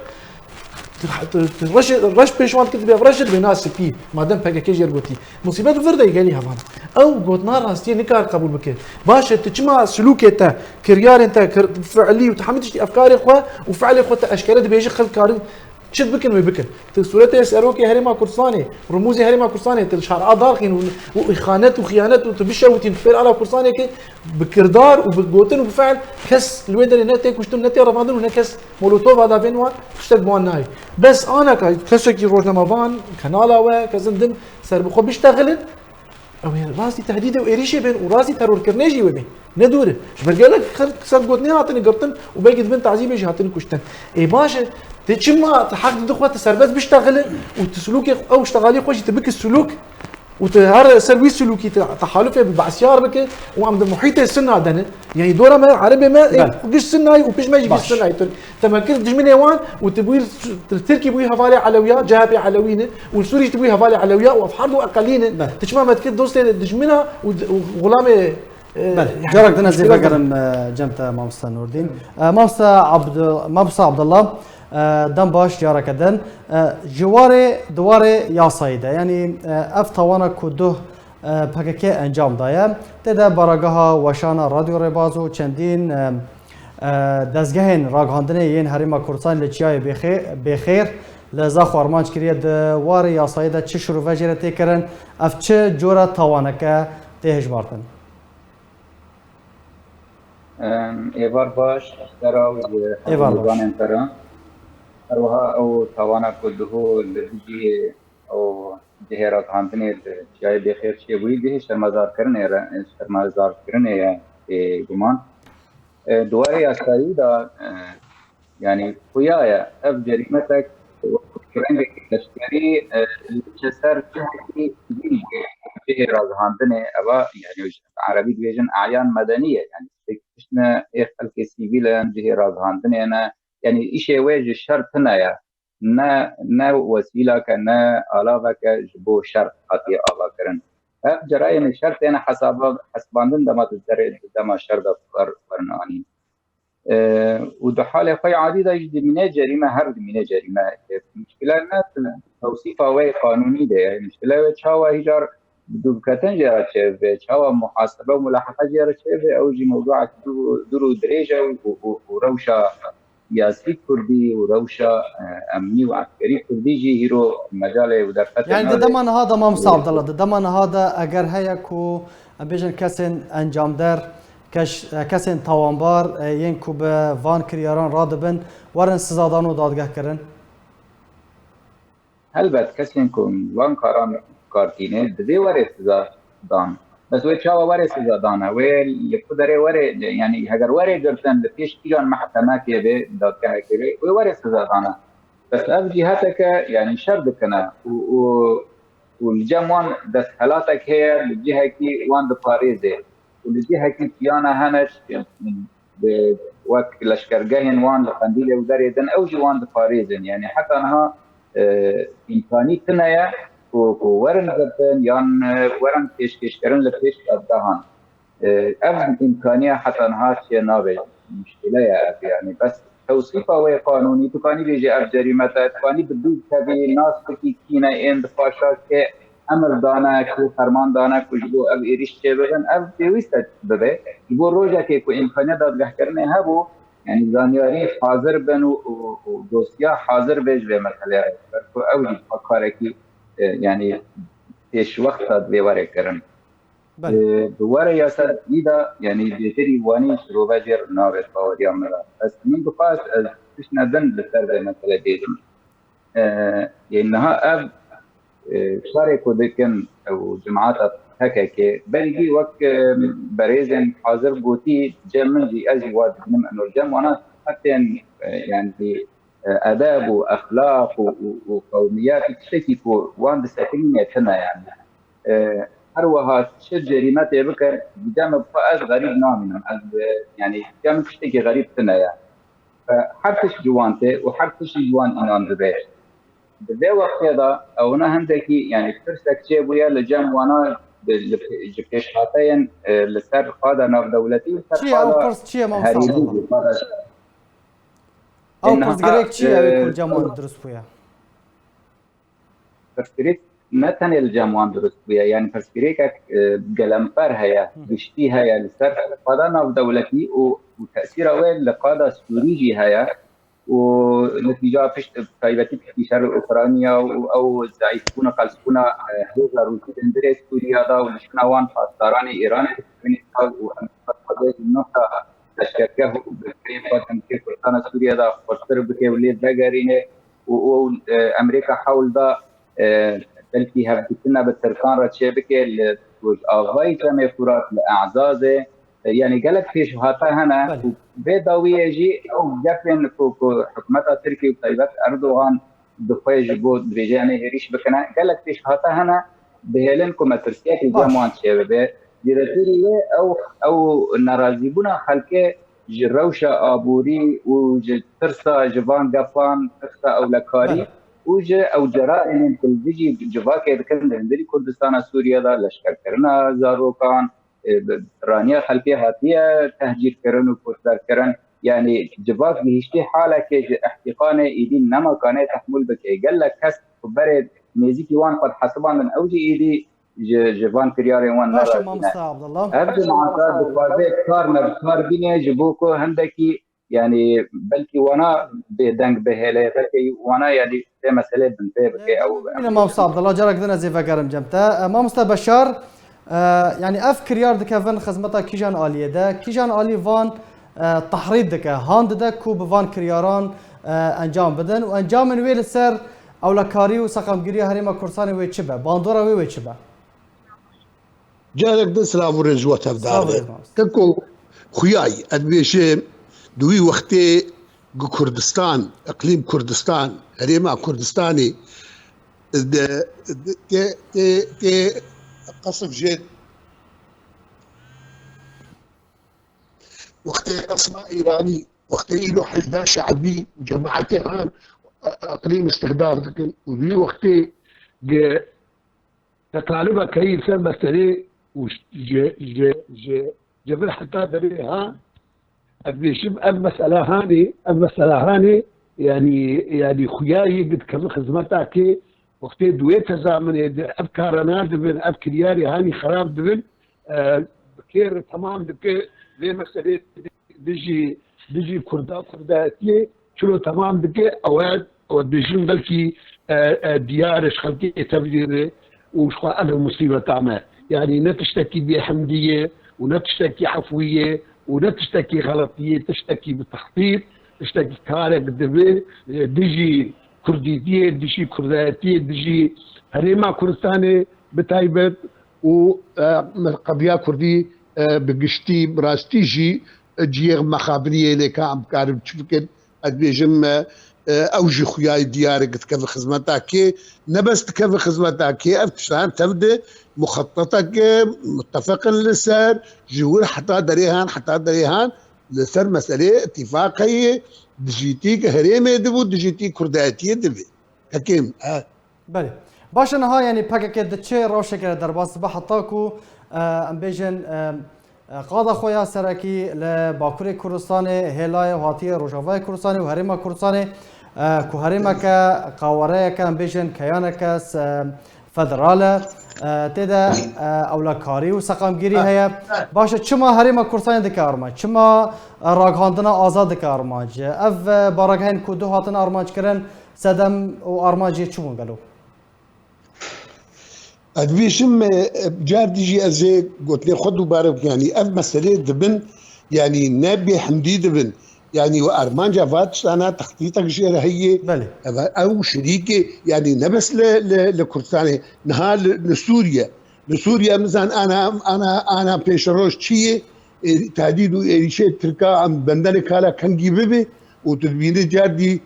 Tu, tu, tu reş, reş pêş wan dikir, dibê reş dibê na spî. Madem P K K jê re gotî. Musîbet di vir de gelî hevan. Ew gotina rastiyê nikar qebûl bike. Baş e, tu çima silûkê te, kiryarên te, kir, fiilî û tu hemî tiştî efkarê xwe û fiilê xwe te eşkere dibêjî xelk karin Çi bikin wê bikin. Ti sûretê serokê Herêma Kurdistanê, rumûzê Herêma Kurdistanê, ti li şara darxîn û, û îxanet û xiyanet û ti bişewitîn, tu pêr ala Kurdistanê ke bi kirdar û bi gotin û bi fiil kes li wê derê ne tê kuştin, ne tê revandin û ne kes molotova davên wan, tiştek bi wan nayê. Bes anaka kesekî rojnamevan, kanala we, kesin din ser bi xwe biştexilin, Ew ê rastî tehdîdê û êrîşê bên û rastî terorkirinê jî wê bên. Ne dûr e. Ji ber gelek xelk ser gotinê hatine girtin û belkî di bin tazîbê jî hatine kuştin. Ê baş e, Tê çima, tu heq didî xwe tu serbest biştexile û tu silûkê, ew ştexalî xwe jî tu bike silûk û tu her ser wî silûkî tu tehalufê bi Be'siyar bike û em di muhîtê Sunna de ne. Yanî dora me, Erebê me, ê Belê. Giş Sunnayî û pişt me jî giş Baş. Sunnayî Tirk. Te me kir dijminê wan û tu bûyî li Su-, li Tirkî bûyî hevalê Elewiya, C H P Elewî ne û li Sûrî jî tu bûyî hevalê Elewiya û ev her du eqelî ne. Belê. Tu çima me dikir dostê dijmina û, û xulamê, e, Belê. Carek din ez ê vegerim, e, cem te mamosta Nurdîn. E, mamosta Abdu-, mamosta Abdullah, e, dem baş careke din. E, ji warê, di warê yasayî de, yanî, e, ev tawana ku duh, e, P K K encam daye, tê de baragaha weşana Radyo Rêbaz û çendîn, e, e, dezgehên ragihandinê yên Herêma Kurdistan li Çiyayê Bêxê-, Bêxêr li Zaxo armanc kiriye. Di warê yasayî de çi şirove jê re tê kirin? Ev çi cora tawaneke tê hejmartin? Em, êvar baş, ji te re û ji Êvar baş. Hemû mêvanên te re. Her wiha ew tawana ku duhû li dijî ew cihê ragihandinê li Çiyayê Bêxêr çêbûyî, cihê şermezarkirinê re, şermezarkirinê ye, bêguman. E, di warê yasayî de, e, yanî xuya ye. Ev cerîmetek rengekî leşkerî, e, li ser cihekî sivîl bûye. Cihê ragihandinê, eva, yanî ji erebî dibêjin eyan medenî ye. Yanî tişt ne ê xelkê sivîl in, cihê ragihandinê ne. Yanî îşê wê ji şer tune ye. Ne, ne wesîlake, ne alaveke ji bo şer hatiye avakirin. Ev cerayên şer têne hesaba, hesibandin dema tu zerê, dema şer de wer-, werin anîn. E, û di halê xwe yê adî de jî dimîne cerîme, her dimîne cerîme. E, muşkile ne tewsîfa wê qanûnî de ye. Muşkile wê çawa hîcar dûvketin jê re çêbibe, çawa muhasebe û mulaheqe jê re çêbibe, ew jî mewduek dûr û, dûr û dirêj e û, û, û rewşa siyasî kurdî û rewşa, e, emnî û eskerî kurdî jî hîro mecalê û derfetê Yani di nade. Dema niha de, Mamosta Abdullah, di dema niha de eger heye ku, em bêjin, kesên encamder, kes-, e, kesên tawanbar, e, yên ku bi van kiryaran radibin, werin sizadan û dadgehkirin? Helbet, kesên ku van karan kar tîne, divê were siza dan. Bes wê çawa were siza dane? Wê li ku derê were, yanî heger were girtin, li pêş kîjan mehkemekê be, dadgehekê be, wê were siza dane. Bes ev cîheteke, yanî şer dikine û, û, û li cem wan desthelatek heye, li cihekî wan diparêze. Û li cihekî piyana hene, bi, wek leşkergehên wan li Qendîlê û derê din, ew jî wan diparêzin. Yanî heta niha, e, îmkanî tune ye ku, ku werin girtin yan, e, werin pêşkêşkirin li pêş dadgehan. E, ev îmkaniya heta niha çê nabe. Muşkile ye ev, yanî bes tewsîfa wê qanûnî, tu kanî bêjî ev cerîme te, tu kanî bi dû tevî nas bikî kî ne ên di paşa kê emir dane, ku ferman dane ku ji bo ev êrîş çêbibin, ev pêwîst e bibe. Ji bo rojekê ku îmkaniya dadgehkirinê hebû, yanî zanyarî hazir bin û, û, û dosya hazir be ji vê meseleyê re. Ber ku ew jî karekî, e, yanî pêşwext e divê were kirin. Belê. E, bi were yasayî de, yanî bêtirî wanî şirove jê re nabe baweriya min re. Ez min dixwest ez tiştine din li ser vê mesele bêjim. E, yên niha ev, e, şerê ku dikin ew cemaeta P K K, belkî wek, e, berêzên hazir gotî, cem min jî, ez jî wa dibînim, eno cem wana her tên, e, yanî, e, edeb û exlaq û, û, û qewmiyet û tiştekî ku wan disekinîne tune yanî. E, her wiha çi cerîmetê bike, dideme xwe ez xerîb namînim. Ez, e, yanî, didem tiştekî xerîb tune ye. E, her tişt ji wan tê û her tişt ji wan înan dibe. Di vê wextê de ewna hindekî, yanî, tirsek çêbûye li cem wana, li, ji pêşhateyên, e, li ser qada navdewletî û ser Çi ye ew qada pirs, çi ye, Mamosta herêmî Abdullah? jî, qada Ew Niha, pirsgirêk çi ye, ew e, ku li cem wan dirust bûye? Pirsgirêk ne tenê li cem wan dirust bûye, yanî pirsgirêkek, e, gelemper heye, Hı. giştî heye li ser qada navdewletî û, û tesîra wê li qada Sûrî jî heye û netîca pişt, taybetî piştî şer Ukrayna û ew zeîfbûna, qelsbûna, e, hêza Rûsî di hundirê Sûriya de û li şûna wan pasdaranê Îranê dikevin û Amerîka xwedê ji nû leşkergeh û bi xwe di Kurdistana Sûriye de xurtir bike û lê vegerîne. û, û, e, Amerîka hewl da, e, belkî hevdîtina bi Tirkan re çêbike li Rojavayê Cemê Furat, li E'zazê, E, yanî gelek pêşhate hene Belê. Û vê dawiyê jî ew gefên ku, ku hikûmeta Tirkiyê û taybet Erdogan dixwe ji bo dibêje em ê hêrîş bikine, gelek pêşhate hene, dihêlin ku metirsiyekî Baş. Cem wan çêbibe. Zêdetirî wê ew, ew nerazîbûna xelkê ji rewşa aborî û ji tirsa ji van gefan, tirsa ewlekarî Belê. Û ji ew ceraîmên ku li dijî civakê dikin di hundirî Kurdistana Sûriye de, leşkerkirina zarokan, e, bi-, piraniya xelkê hatiye tehcîrkirin û koçberkirin. Yanî civak gihiştî halekê ji îhtîqanê êdî nema kanê tehmûl bike. Gelek kes ku berê nêzîkî wan xwe dihesibandin, ew jî êdî ji, ji van kiryarên wan Baş e, nerazî ne. Mamosta Abdullah. Ev cemaeta dixwaze kar me bi kar bîne ji bo ku hindekî, yanî belkî wana bêdeng bihêle, belkî wana, yanî vê meselê binpê bike ew. Bîne Mamosta Abdullah, carek din ez ê vegerim cem te. E, Mamosta Beşar, e, yanî ev kiryar dikevin xizmeta kîjan aliyê de? Kîjan alî van, e, tehrîd dike, han dide ku bi van kiryaran, e, encam bidin û encamên wê li ser ewlekarî û seqamgiriya Herêma Kurdistanê wê çi be? Bandora wê wê çi be? Carek din silav û rêz ji we tevdar be. Keko xuyay, ez dibêjim, di wî wextê gi Kurdistan, iqlîm Kurdistan, herêma Kurdistanê, de, de, tê, tê, tê qesf jê wextê qesma Îranî, wextê îro hizba şe'bî û cemaetê han, e, iqlîm îstixdar dikin û di wî wextê gi Te taliba keyî ser meselê û ji, ji, ji, ji vir heta derê ha, ez bêjim ev mesela hanê, ev mesela hanê, yanî, yanî xuyayê dikevin xizmeta kê, wextê di wê tezaminê de ev kara nadibin, ev kiryarê hanî xerab dibin, e, bi kê re temam dike, vê meselê dijî, dijî Kurda, Kurdayetiyê çilo temam dike, ew e, ew dibêjin belkî, e, e, diyar e ji xelkê tevlî re û ji xwe ev e musîbeta me. Yanî ne tiştekî bêhemdî ye û ne tiştekî efwî ye û ne tiştekî xeletî ye, tiştekî bi textît, tiştekî karek dibe, e, dijî Kurdîtiyê, dijî Kurdayetiyê, dijî Herêma Kurdistanê bi taybet û, e, qediya Kurdî, e, bi giştî, bi rastî jî, e, cihê mexabiriyê lê ka em karin çi bikin, ez dibêjim, e, e, ew jî xuyayê diyar e, dikeve xizmeta kê, ne bes dikeve xizmeta kê, ev tiştan tev de muxetetek e, muttefeqin li ser, ji wir heta derê han, heta derê han, li ser meselê îtîfaq heye, dijîtî herêmê dibû, dijîtî kurdayetiyê dibê. Hekêm, e, Belê. Baş e, niha, yanî P K K diçe rewşeke derbas dibe heta ku, e, em bêjin, e, e, qada xwe ya serekî li Bakurê Kurdistanê hêlaye û hatiye Rojavayê Kurdistanê û Herêma Kurdistanê, e, ku herêmeke, qawereyeke, em bêjin keyaneke se-, federal e, e, tê de, e, ewlekarî û seqamgirî heye. Baş e, çima Herêma Kurdistanê dike armanc? Çima, e, ragihandina azad dike armanc? Ev, e, baragehên ku du hatin armanckirin, sedem û armancê çi bûn gelo? Ez dibêjim, e, e, car dijî ez ê gotinê xwe dubare bikim. Yanî ev meselê dibin, yanî ne bêhemdî dibin. Yanî we armanca va tiştana textîtek jê re heye. Belê. Ev, ew şirîkê, yanî ne bes li, li, li Kurdistanê. Niha li, li Sûriye. Li Sûriye mizan ana, ana, ana pêşeroj çi ye? E, tehdîd û êrîşê Tirka em bendenê kala kengî bibe û tu dibînî cardî,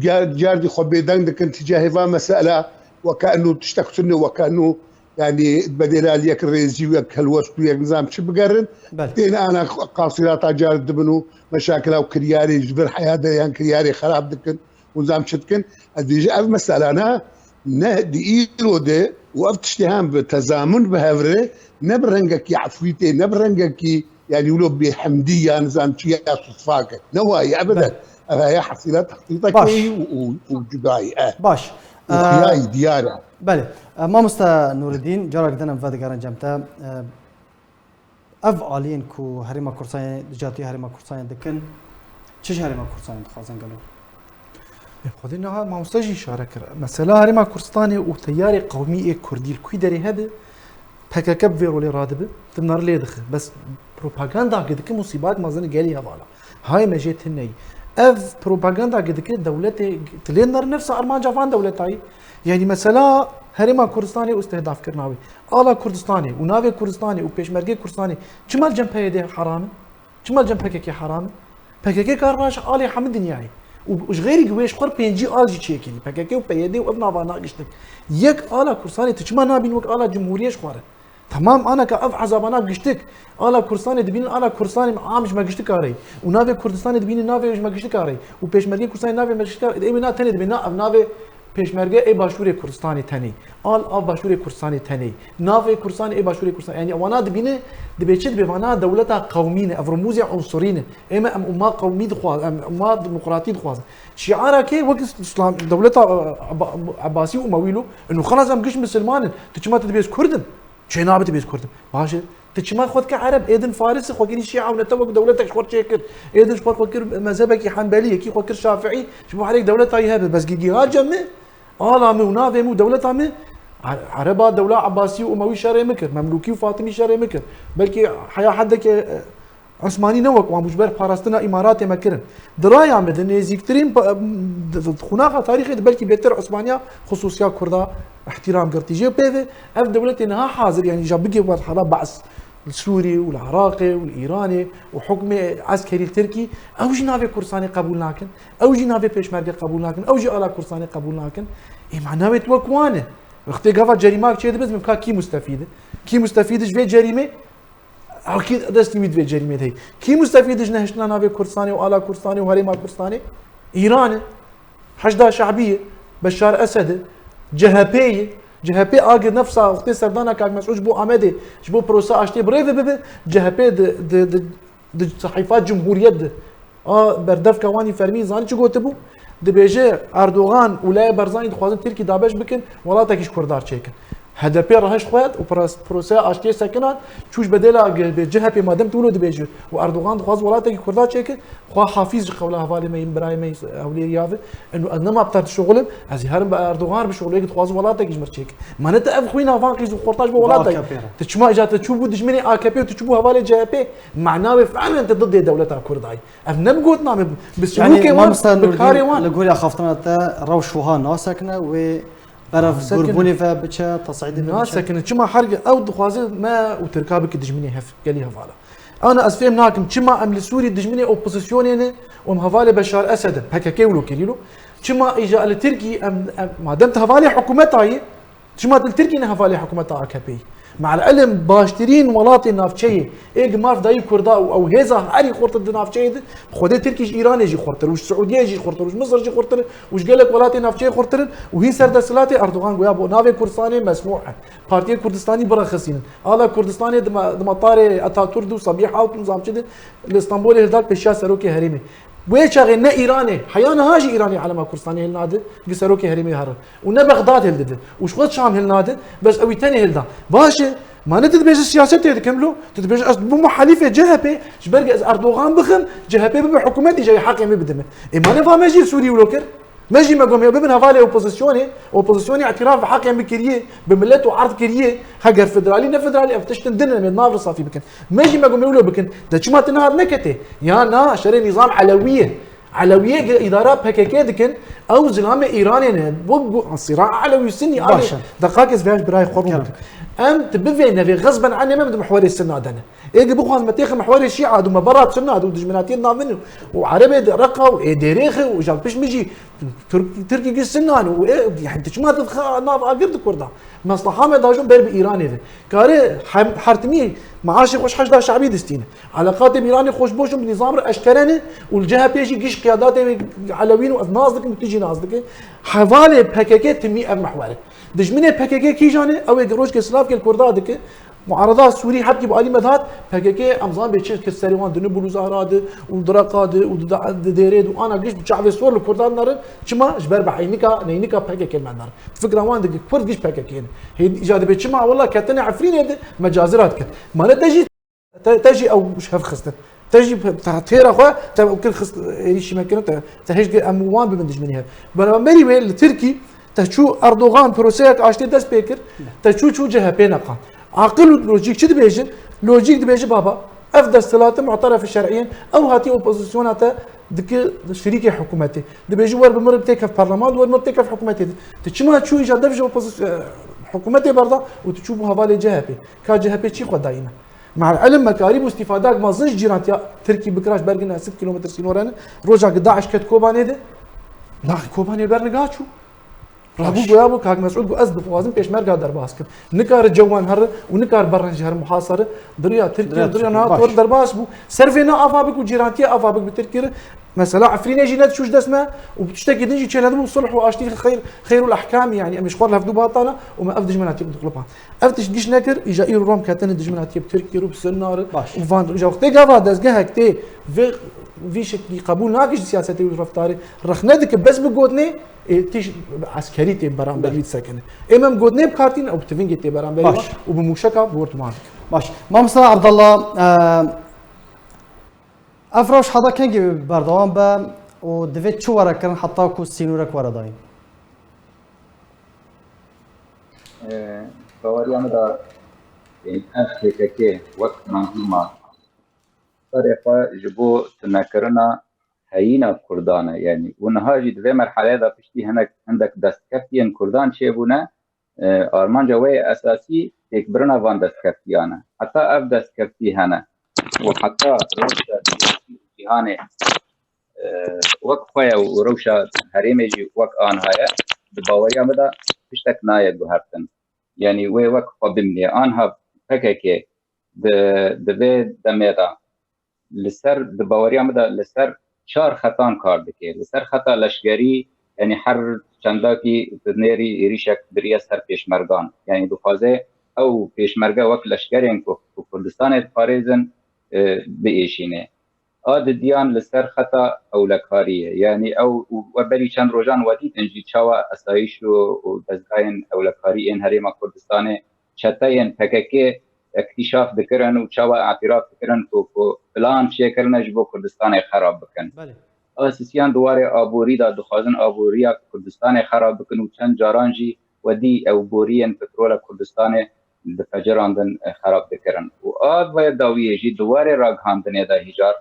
car, cardî xwe bêdeng dikin ti cihê va mesela, weke enû tiştek tune, weke enû, yanî bedêla li yek rêzî û yek helwest û yek nizam çi bigerin. Belê. Tên ana qasîrata car dibin û meşakila û kiryarê ji vir heya de yan kiryarê xerab dikin û nizam çi dikin. Ez dibêjim ev meselana ne di îro de û ev tiştê hem bi tezamun bi hev re ne bi rengekî efwîtê, ne bi rengekî, yanî wilo bêhemdî ya nizam çi ya sutfak e. Ne wayî, ebeden. Belê. Ev heye hesîla textîtekê Baş. Û, û, û cudayî e. Baş. Û Ee, xiyayî diyar e. Belê. Ee, Mamoste Nûreddîn, carek din em vedigerin cem te. Ee, ev aliyên ku Herêma Kurdistanê, dijatiya Herêma Kurdistanê dikin, çi ji Herêma Kurdistanê dixwazin gelo? Ê, xwedî niha mamoste jî îşare kir. Mesela Herêma Kurdistanê û teyarê qewmî ê Kurdî li kû derê hebe, P K K bi vê rolê radibe, dimnare lê dixe. Bes propaganda ki dike musîbat mezin gelî hevala. Hay me jê tune yî. Ev propaganda ki dike dewletê, tu lê nare nefsa armanca van dewleta yî. Yanî mesela Herêma Kurdistanê û istihdafkirina wê. Ala Kurdistanê û navê Kurdistanê û pêşmergê Kurdistanê çima li cem P Y D heram in? Çima li cem P K K heram in? P K K kar raş alê hemî dinyayê. Û, û ji xêrî wê ji xwe pêncî al jî çêkirî. P K K û P Y D û ev navana giştik. Yek ala Kurdistanê tu çima nabîn wek ala cumhuriyê ji xwe re? Temam anaka ev ezabana giştik. Ala Kurdistanê dibînin ala Kurdistanê am ji me giştik arey. Û navê Kurdistanê dibînin navê ji me giştik arey. Û pêşmergê Kurdistanê navê me giştik arey. Ê wê na tenê dibê na ev navê Pêşmerge ê Başûrê Kurdistanê tenê. Al a Başûrê Kurdistanê tenê. Navê Kurdistanê ê Başûrê Kurdistanê. Yanî wana dibîne, dibê çi dibê vana dewleta qewmî ne. Ev rumûzê unsurî ne. Ê me em umma qewmî dixwaz, em umma demokratî dixwazin. Şiara kê wek Îslam, dewleta, e, Eba-, Ebasî û Umewî lo, inu xelas em giş misilman in. Tu çima tu dibê ez Kurd im? Çê nabe tu bê ez Kurd im. Baş e. Tu çima xwe dike Ereb? Êdin Faris xwe kirî Şîa û nete wek dewletek ji xwe çêkir. Êdin ji xwe xwe kir mezhebekî Henbelî, yekî xwe kir Şafîî. Ji bo herêk dewleta wî hebe. Bes gi-, giha cem me, ala me û navê me û dewleta me, Er-, Ereba dewla Ebasî û Umewî şerê me kir. Memlûkî û Fatimî şerê me kir. Belkî heya hedeke, e, Osmanî ne wek wan bû, ji ber parastina Îmaratê me kirin. Di raya me de nêzîktirîn pa-, di, di, di xunaxa tarîxê de belkî bêtir Osmaniya xusûsiya Kurda îhtîram girtî. Jê pê ve ev dewletê niha hazir, yanî ja bigê merhala Be's li Sûrî û li Iraqê û li Îranê û hukmê eskerî li Tirkî, ew jî navê Kurdistanê qebûl nakin, ew jî navê pêşmerge qebûl nakin, ew jî ala Kurdistanê qebûl nakin. Ê, mana wê tu wek wan e. Wextê gava cerîmak çêdibe, ez ka kî mustefîd e? Kî mustefîd e ji vê cerîmê? Akî destî wî di vê cerîmê de heye. Kî mustefîd ji nehiştina navê Kurdistanê û ala Kurdistanê û herêma Kurdistanê? Îran e. Heşda Şehbî ye. Beşar Esed e. C H P ye. C H P agir nefsa wextê serdana Kak Mesûd ji bo Amedê, ji bo prosa aştiyê bi rê ve bibe, C H P di, di, di, di sehîfa Cumhuriyet de A berdevka wan î fermî zanî çi gotibû? Dibêje Erdogan û Leyê Berzanî dixwazin Tirkî dabeş bikin, welatekî ji Kurdan çêkin. H D P rehiş xwet û pros-, proseya aştiyê sekinan, çû ji bedêla ge-, be C H P madem tu wilo dibêje û Erdogan dixwaz welatekî Kurdan çêke, xwe hafîz ji qewla hevalê me yên birayê me Hewlêrî ya ve. Eno ez nema bi te dişuxulim, ez ê herim bi Erdogan re bişuxulim, yek dixwaz welatekî ji mir çêke. Mane te ev xwîna van qîz û xorta ji bo welatek. A K P re. Tu çima îca tu çûbû dijminê A K P û tu çûbû hevalê C H P? Mana wê fiilen tu didê dewleta Kurda yî. Ev ne bi gotina me, bi Yani, sirûkê wan, mamosta bi Nurdîn, karê wan. Li gorî axaftina te rewş wiha nasekine, wê berev Nasekine. Gurgunê ve biçe, tesîdê ve biçe. Nasekine. Çima herge ew dixwaze me û Tirka bike dijminê hev, gelî hevala. Ana ez fêm nakim, çima em li Sûrî dijminê opozisyonê ne û em hevalê Beşar Esed in, P K K wilo kirî lo. Çima îja li Tirkî em, em, madem tu hevalê hikûmeta yî, Çima tu li Tirkî ne hevalê hikûmeta A K P'yê? Me'el ilim baştirîn welatê navçeyê, ê gi maf dayî Kurda û ew hêza herî xurtir di navçeyê de, bi Xwedê Tirkî ji Îranê jî xurtir û ji Siûdiyê jî xurtir û ji Misir jî xurtir û ji gelek welatê navçeyê xurtir in û hîn ser desthilatê Erdogan goya bo navê Kurdistanê mesmûh e. Partiyê Kurdistanî birexisînin. Ala Kurdistanê di me-, di metarê Ataturk de û Sabîha û nizam çi de li Stenbolê hilda pêşiya serokê herêmê. Wê çaxê ne Îranê, heya niha jî Îranê elema Kurdistanê hilnade, gi serokê herêmê here. Û ne Bexdad hildide. Û ji xwe Şam hilnade, bes ew ê tenê hilda. Baş e, ma ne tu dibêje siyasetê dikim lo, tu dibêje ez bûme helîfê C H P, ji ber ez Erdogan bixim, C H P bibe hikûmet, îca heqê min bide min. Ê ma ne va me jî Sûrî wilo kir? Me jî me got me bibin hevalê opozisyonê, opozisyonê îtiraf bi heqê min kiriye, bi milet û erd kiriye, heger federalî ne federalî, ev tiştin din em ê nav re safî bikin. Me jî me got me wilo bikin, de çima tu niha neketê? Ya na, şerê nîzam elewî ye. Elewiyê ge îdara P K K dikin, ew zilamê Îranê ne. Bu, bu sîra elewî sinî Baş e. Deqakê ez vêya ji birayê xwe rû Kerem. Bikim. Em tu bivê nevê xezben enê me bi mihwerê sinna de ne. Ê ge bixwaz me têxe mihwerê şîa dû me berat sinna dû dijminatiyê navin û erebê de reqa û ê dêrêxe û jal piş min jî Türk, Tirkî giş sinnan û ê, yani tu çima tu dixe nav agir di Kurda. Meslaha me dajon ber bi Îranê ve. Kare hem, hertimî maaşê xwe ji Heşda Şe'bî distîne. Eleqatê bi Îranê xweş boş in bi nîzam re eşkere ne û li C H P jî giş qiyadatê wê elewîn û ez nas dikim û tu jî nas dike. Hevalê P K K timî ev mihwer e. Dijminê P K K kîjan e? Ew ê rojkê silav kê li Kurda dike. Muarada Sûrî hebkî bi alî me dihat, P K K em zan bê çi kir serê wan di Nibûl û Zahra de û di Reqa de û di, di, di Dêrê de û ana giş bi çavê sor li Kurdan nerin. Çima? Ji ber bi heynika, neynika P K K li me nerin. Fikra wan dike Kurd giş P K K ne. Hê îca dibê çima? Wela ketine Efrînê de mecazira dike. Mane te jî Te, te jî ew ji hev xistin. Te jî te têra xwe, te ew kir xist, êrîşî me kirin, te, te hêj kir em û wan bibin dijminê hev. Beramberî wê li Tirkî, te çû Erdogan proseyek aştê dest pê kir, te çû çû C H P neqand. Aqil û lojîk çi dibêjin? Lojîk dibêje baba, ev desthilatê mu'terefî şer'î in, ew hatî opozisyona te dike şirîkê hikûmetê. Dibêje wer bi mir têkev parleman, wer mir têkev hikûmetê de. Tu çima çû îca dev ji opozisyon, Hikûmetê berda û tu çûbû hevalê C H P. Ka C H P çi xwe dayîne? Me'el ilim me karîbû îstîfadak mezin ji cîrantiya Tirkî bikira ji ber gine sed kilometre sînore ne. Roja ki DAIŞ ket Kobanê de, na Kobanê ber niga çû. Rabû goya bû, Kak Mesûd got, "Ez dixwazim pêşmerga derbas kim." Nikare cewan here û nikare berên ji here muhasere. Diriya Tirkiye, diriya Tirkiye, NATO derbas bû. Ser vê ne ava bik û cîrantiye ava bik bi Tirkiye re. Mesela Efrînê jî nediçû ji dest me û bi tiştekî din jî çênedibû sulh û aştî xeyr, xeyr û ehkamî, yanî em ji xwe re hevdû bi hatana û me ev dijminatî bi dixlipan. Ev tişt giş nekir, îja îro rom ketine dijminatî bi Tirkiye û bi Sunna re û van re. Îja wextê gava dezgehek tê vê, vî şeklî qebûl nake ji siyasetê û reftarê, rexne dike bes bi gotinê, ê, tîş eskerî tê beramberî disekine. Ê me bi gotinê bi kar tîne û bi tivingê tê beramberî wan û bi mûşeka bi wir diman dike. Baş. Mamosta Abdallah, e, Ev rewş heta kengî berdewam be û divê çi were kirin heta ku sînorek were dayîn? Ee, Baweriya min de, e, ev P K K wek menzûma serê xwe ji bo tunekirina heyîna Kurdan e, yanî û niha jî di vê merheleyê de piştî hinek, hindek destkeftiyên Kurdan çêbûne, e, armanca wê yê esasî têkbirina van destkeftiyan e. Heta ev destkeftî hene û heta rewşa siyasî û cîhanê, e, wek xwe ye û rewşa herêmê jî wek anha ye, di baweriya min de tiştek nayê guhertin. Yanî wê wek xwe bimîne. Anha P K K di, di vê demê de li ser, di baweriya min de li ser çar xetan kar dike. Li ser xeta leşkerî, yanî her çendakî dinêrî êrîşek biriye ser pêşmergan. Yanî dixwaze ew pêşmerge wek leşkerên ku, ku Kurdistanê diparêzin, e, biêşîne. A didiyan li ser xeta ewlekariyê. Yanî ew û we berî çend rojan we dîtin jî çawa esayîş û, û dezgahên ewlekarî ên Herêma Kurdistanê çeteyên P K K îktîşaf dikirin û çawa îtiraf dikirin ku, ku plan çêkirine ji bo Kurdistanê xerab bikin. Belê. A sisiyan di warê aborî de dixwazin aboriya Kurdistanê xerab bikin û çend caran jî we dî ew boriyên petrola Kurdistanê difecerandin, e, xerab dikirin. Û a vê dawiyê jî di warê ragihandinê de hîjar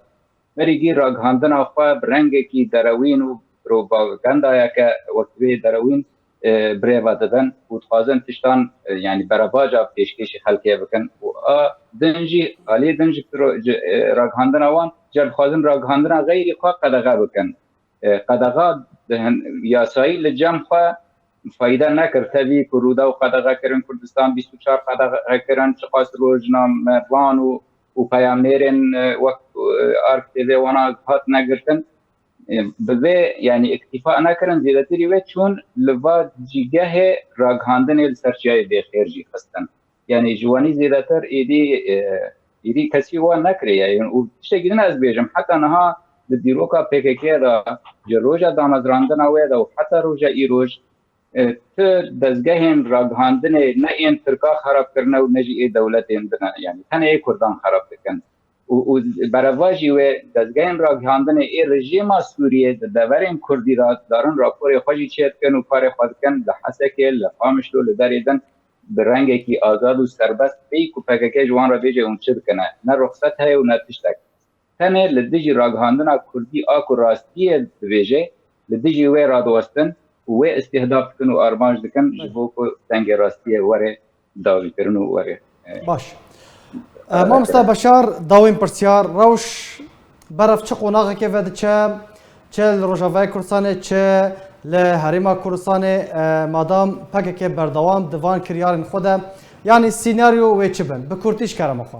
Merîgî ragihandina xwe bi rengekî derewîn û propagandayeke wek vê derewîn, e, birêve didin û dixwazin tiştan, e, yanî berevaja pêşkêşî xelkê bikin û a din jî, alî din jî pro-, ji, e, ragihandina wan, ji dixwazin ragihandina xeyrî xwe qedexe bikin. E, qedexa di hin-, yasayî li cem xwe fayde nekir. Tevî ku Rûdaw qedexe kirin, Kurdistan bîst û çar qedexe kirin, çiqas rojnamevan û, û peyamnêrên, e, wek, e, Ark T V wana hatine girtin. E, bi vê, yanî îktîfa nekirin, zêdetirî wê çûn li va cîgehê ragihandinê li ser çiyayê Bêxêr jî xistin. Yanî ji wanî zêdetir êdî, e, êdî kesî wan nekiriye. Yanî û tiştekî din ez bêjim, heta niha di dîroka P K K de ji roja damezrandina wê de û heta roja îroj, e, tu dezgehên ragihandinê ne ên Tirka xerab kirine û ne jî ê dewletên din e. Yanî tenê ê Kurdan xerab dikin. Û, û berevajî wê dezgehên ragihandinê ê rejîma Sûriyê di deverên Kurdî de darin raporê xwe jî çêdikin û karê xwe dikin li Hesekê, li Qamişlo, li derê din bi rengekî azad û serbest, pey ku P K K ji wan re bêje hûn çi dikine. Ne ruxset heye û ne tiştek. Tenê li dijî ragihandina Kurdî a ku rastiyê dibêje, li dijî wê radiwestin û wê îstihdaf dikin û armanc dikin ji bo ku dengê rastiyê were dawîkirin û were, e, Baş. E, Mamosta Beşar, dawîn pirsyar, rewş berev çi qonaxekê vediçe, çi li Rojavayê Kurdistanê, çi li Herêma Kurdistanê, e, madam P K K berdewam di van kiryarên xwe de, yanî sînaryo wê çi bin? Bi kurtî ji kerema xwe.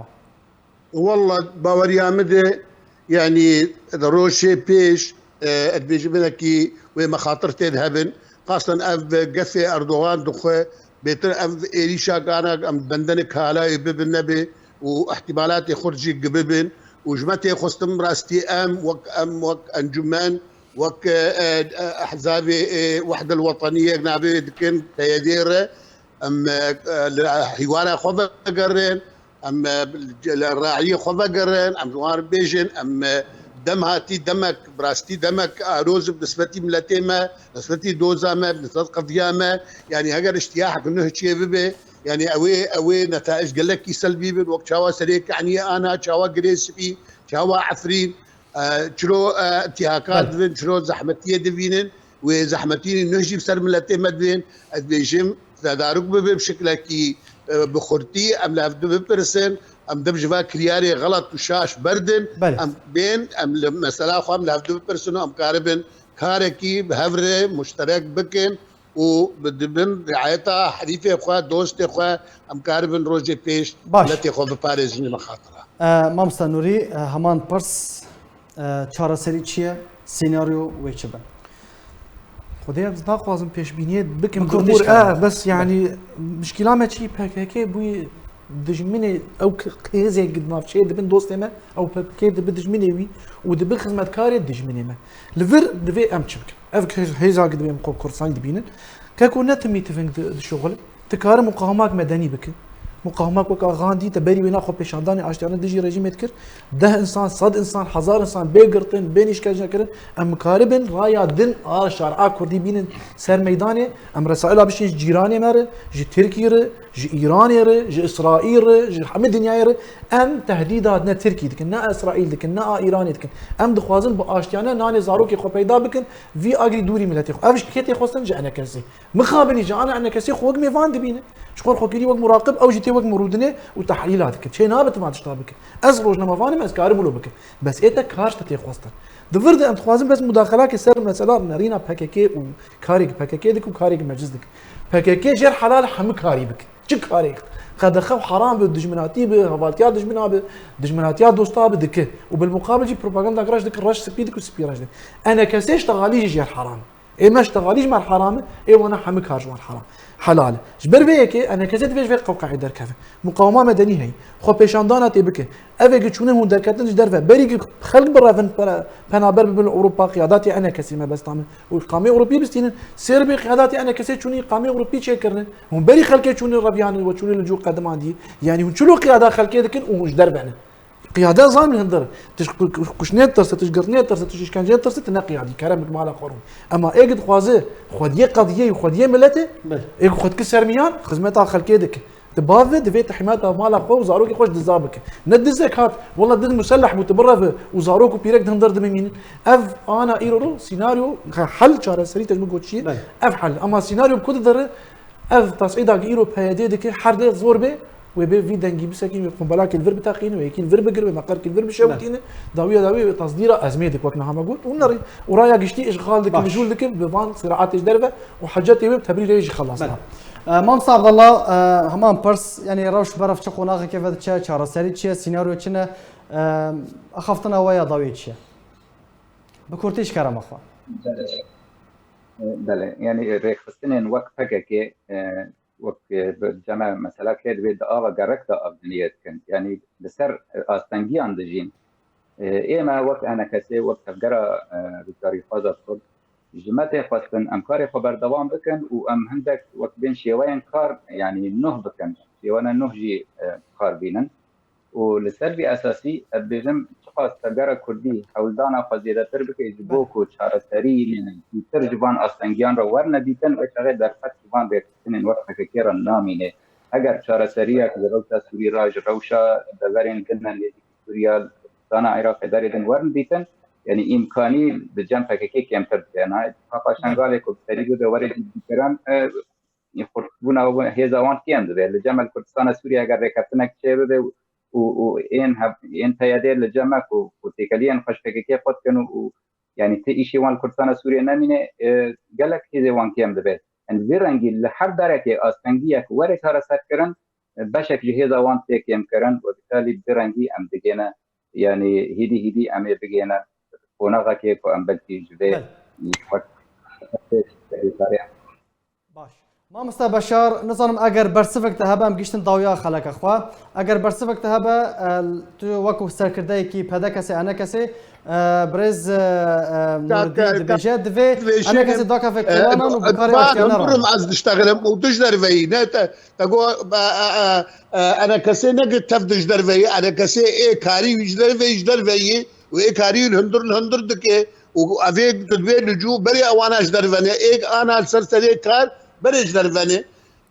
Walla baweriya min de, yanî di rojê pêş, e, ez dibêjim hinekî wê mexatir tê de hebin. Xastan ev gefê Erdogan dixwe bêtir ev êrîşa gana em bendene kalayê bibin nebe û ihtimalatê xurt jî gibibin. Û ji me tê xwestin rastî em wek, em wek encûmen, wek, e, e, ehzabê, e, Wehdel Weteniyê navê wê dikin P Y D re. Em, e, li hîwana xwe vegerin, em, e, li rayî xwe vegerin, em ji wan re bêjin, em, e, dem hatî demek, bi rastî demek aroz bi nisbetî miletê me, nisbetî doza me, bi nisbet qediya me, yanî heger îştiyahek nuh çê bibe, yanî ew ê, ew ê netaic gelekî selbî bin, wek çawa serê kehniyê ana, çawa girê spî, çawa Efrîn, e, çiro, e, îtîhaka Belê. dibin, çiro zehmetiyê dibînin, wê zehmetînî nuh jî bi ser miletê me dibên, ez dibêjim, tedarûk bibe bi şiklekî, e, bi xurtî, em li hev du bipirsin, em div ji va kiryarê xelet û şaş berdin, Belê. em bên, em li mesela xwe em li hev du bipirsin û em karibin karekî bi hev re muşterek bikin û bi, di bin riayeta herîfê xwe, dostê xwe, em karibin rojê pêş Baş. miletê xwe biparêzin li xatira. E, Mamosta Nûrî, e, heman pirs, e, çareserî çi ye? Senaryo wê çi bin? Xwedê ez naxwazim pêşbîniyê bikim. Bi kurdî Umur, şikayet. e, bes yani mişkila me çi P K K bûyî dijminê ew k-, hêzê di navçeyê dibin dostê me, ew P K K dibi dijminê wî û dibi xizmetkarê dijminê me. Li vir divê em çi bikin? Ev hêz-, hêza ki divê em xwe Kurdistanî dibînin. Keko ne timî tiving di, dişuxulin. Ti kare muqawimak medenî bike. Muqawimak wek Gandî te berî wêna xwepêşandanê aştiyane dijî rejîmê dikir. Deh insan, sed insan, hezar insan bê girtin, bê nîşkence kirin. Em karibin raya din a şer'a kurdî bînin ser meydanê. Em resaila bişên ji cîranê me re, ji Tirkî re, ji Îranê re, ji Îsraîl re, ji hemî dinyayê re. Em tehdîda ne Tirkî dikin, ne Îsraîl dikin, ne a Îranê dikin. Em dixwazin bi aştiyane nanê zarokê xwe peyda bikin, vî agirî dûrî miletê xwe. Ev ji kê tê xwestin? Ji enekesê. Mixabinî ji ana enekesê xwe wek mêvan dibîne. Ji xwe xwekirî wek muraqib, ew jî tê wek mirûdinê û tehlîla dike. Çê nabe tima tişta bike. Ez rojnamevan im, ez karim wilo bikim. Bes ê te kar ji te tê xwestin. Di vir de em dixwazin bes mudaxelakê ser mesela nerîna P K K û karê ki P K K dike û karê ki meclis dike. P K K jêr helal hemû karî bike. Çi karê? Qedexe û heram bi, dijminatî bi, hevaltiya dijmina bi, dijminatiya dosta bi dike. Û bil muqabil jî propaganda reş dike, reş spî dike û spî reş dike. Enekesê ji texalî jî jêr heram. Ê me ji texalî ji me re heram e, ê wana hemû kar ji wan heram. Helal e. Ji ber vê yekê enekesê divê ji vê qewqeyê derkeve. Muqawema medenî heye. Xwepêşandana tê bike. Ev ê ki çûnin hûn derketin ji derve. Berî ki xelk birevin pere-, penaber bibin li Ewropa, qiyadatê enekesê mebesta min. Û qamê Ewropî bistînin. Sêr bê qiyadatê enekesê çûnî qamê Ewropî çêkirine. Hûn berî xelkê çûnin reviyanin we çûnin li cû qedimandî. Yanî hûn çilo qiyada xelkê dikin û hûn ji derve ne. Qiyade zanîn hindir. Tu ji ku-, ku-, kuştinê ditirse, tu ji girtinê ditirse, tu ji îşkenceyê ditirse, tu ne qiyadî, kerem bik mala xwe rûn. Ema ê ki dixwaze xwediyê qediyê û xwediyê miletê, Belê. ê ku xwe dike sermiyan, xizmeta xelkê dike. Di bav ve divê tehmiyata mala xwe û zarokê xwe ji diza bike. Ne dizek hat, wela diz muselleh bû, tu bireve û zarok û pîrek di hindir dimimînin. Ev ana îro ro, sînaryo, he-, hel çareserî te ji min got çi ye? Belê. Ev hel. Ema sînaryo bi ku didere, ev tesîda ki îro P Y D dike, her lê zor be, wê bê vî dengî bisekîn, wê qumbalakê li vir biteqîne, wê yekî li vir bigire, wê meqerkî li vir bişewitîne, dawiya dawî wê tasdîra ezmê dik wek niha me got, û nerî, û raya giştî îşxal dike, Baş. mijûl dike, bi van siraatê ji derve û hecetê wê bi tebrîrê jî xelas Belê. nake. E, Mamosta Abdallah, e, heman pirs, yanî rewş berev çi qonaxekê ve diçe, çareserî çi ye, sînaryo çi ne, e, axaftina we ya dawiyê çi ye? Bi kurtî ji kerema xwe. Belê. E, belê, yanî rêxistinên wek P K K, e, wek, e, bi cem e mesela kê divê di ava gerek de avdiniyê dikin. Yanî li ser, e, astengiyan dijîn. E, ê me wek enekesê, wek tevgera, e, rûdkarîxwaza Kurd, ji me tê xwestin em karê xwe berdewam bikin û em hindek wek bên şêweyên kar, yanî nuh bikin. Şêwene nuh jî, e, kar bînin. Û li ser vî esasî, ez dibêjim, çiqas tevgera Kurdî hewldana xwe zêdetir bike ji bo Belê. ku çareserî zûtir ji van astengiyan re werne dîtin, wê çaxê derfet ji van rêxistinên wek P K K re namîne. Eger çareseriyek ji rewşa Sûrî re, ji rewşa deverên din e nêzîkî Sûriya, Kurdistana Iraqê berê din werin dîtin, yanî îmkanî bi cem P K K kêmtir dibe. Niha îtîfaqa Şengalê ku bi serî bibe were cîdîkirin, e, xurtbûna hêza wan kêm dibe. Li cem li Kurdistana Sûriye eger rêkeftinek çêbibe û, û ên hev-, ên P Y D li cem e ku, ku têkeliyên xwe ji P K K qut kin û, û, yanî ti îşê wan li Kurdistana Sûriye nemîne, e, gelek hêzê wan kêm dibe. Yanî vî rengî li her derekê astengiyek were çareserkirin, e, beşek ji hêza wan tê kêmkirin û bitalî bi vî rengî em digêne, yanî hîdî hîdî em ê bigêne qonaxekê ku em belkî ji vê Belê. wek Baş. Mamoste Beşar, nizanim eger bersivek te hebe em giştin dawiya xeleka xwe. Eger bersivek te hebe, e, tu wekû serkirdeyekî P D K S, E N K S, e, birêz, e, e, Nûreddîn dibêje, divê E N K S dakeve kolanan û bi karê aştiyane re. Ez diştexilim û tu ji derveyî, ne te, te got, e, e, e, e, E N K S ne ki tev di ji derveyî, E N K S ê karî wî ji derveyî, ji derveyî û ê karî li hundir, li hundir dike. Û evê tu dibê li cû berê ewana ji derve ne. Êk ana li ser serê kar berê ji derve ne.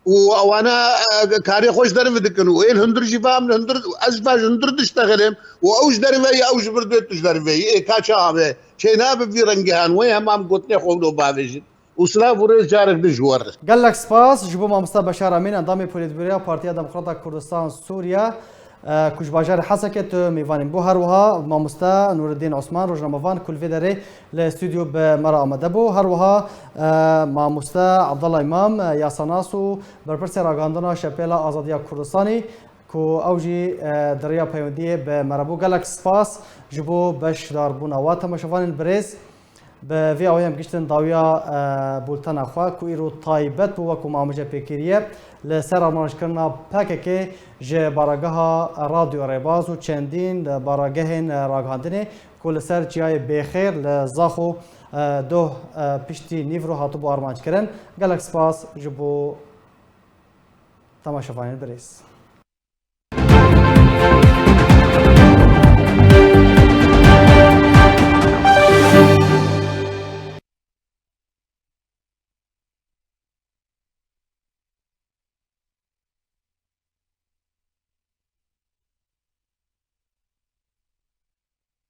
Û ewana, e, karê xwe ji derve dikin. Û ê li hundir jî va em li hundir, ez jî va ji hundir diştexilim. Û ew ji derve ye, ew ji vir dibê tu ji derve yî. Ê ka çawa be? Çê nabe vî rengê han. Wê hema em gotinê xwe wilo bavêjin. û silav û rêz carek din ji we re. Gelek spas ji bo mamosta Beşar Emîn, endamê Polîtbûroya Partiya Demokrata Kurdistan Sûriye, e, ku ji bajarê Hesekê tu mêvanîn bû. Her wiha mamosta Nûreddîn Osman, rojnamevan ku li vê derê li stûdyo bi me re amade bû. Her wiha, e, mamosta Abdallah Îmam, e, yasanas û berpirsê ragihandina Şepêla Azadiya Kurdistanî ku ew jî, e, di riya peywendiyê bi me re bû. Gelek spas ji bo beşdarbûna we. Temaşevanên birêz, bi vî awayî em giştin dawiya, e, bultena xwe ku îro taybet bû, wekû me amije pê kiriye. Li ser armancekirina P K K ji barageha Radyo Rêbaz û çendîn baragehên, e, ragihandinê ku li ser çiyayê Bêxêr li Zaxo, e, doh, e, piştî nîvro hatibû armanckirin. Gelek spas ji bo temaşevanên birêz.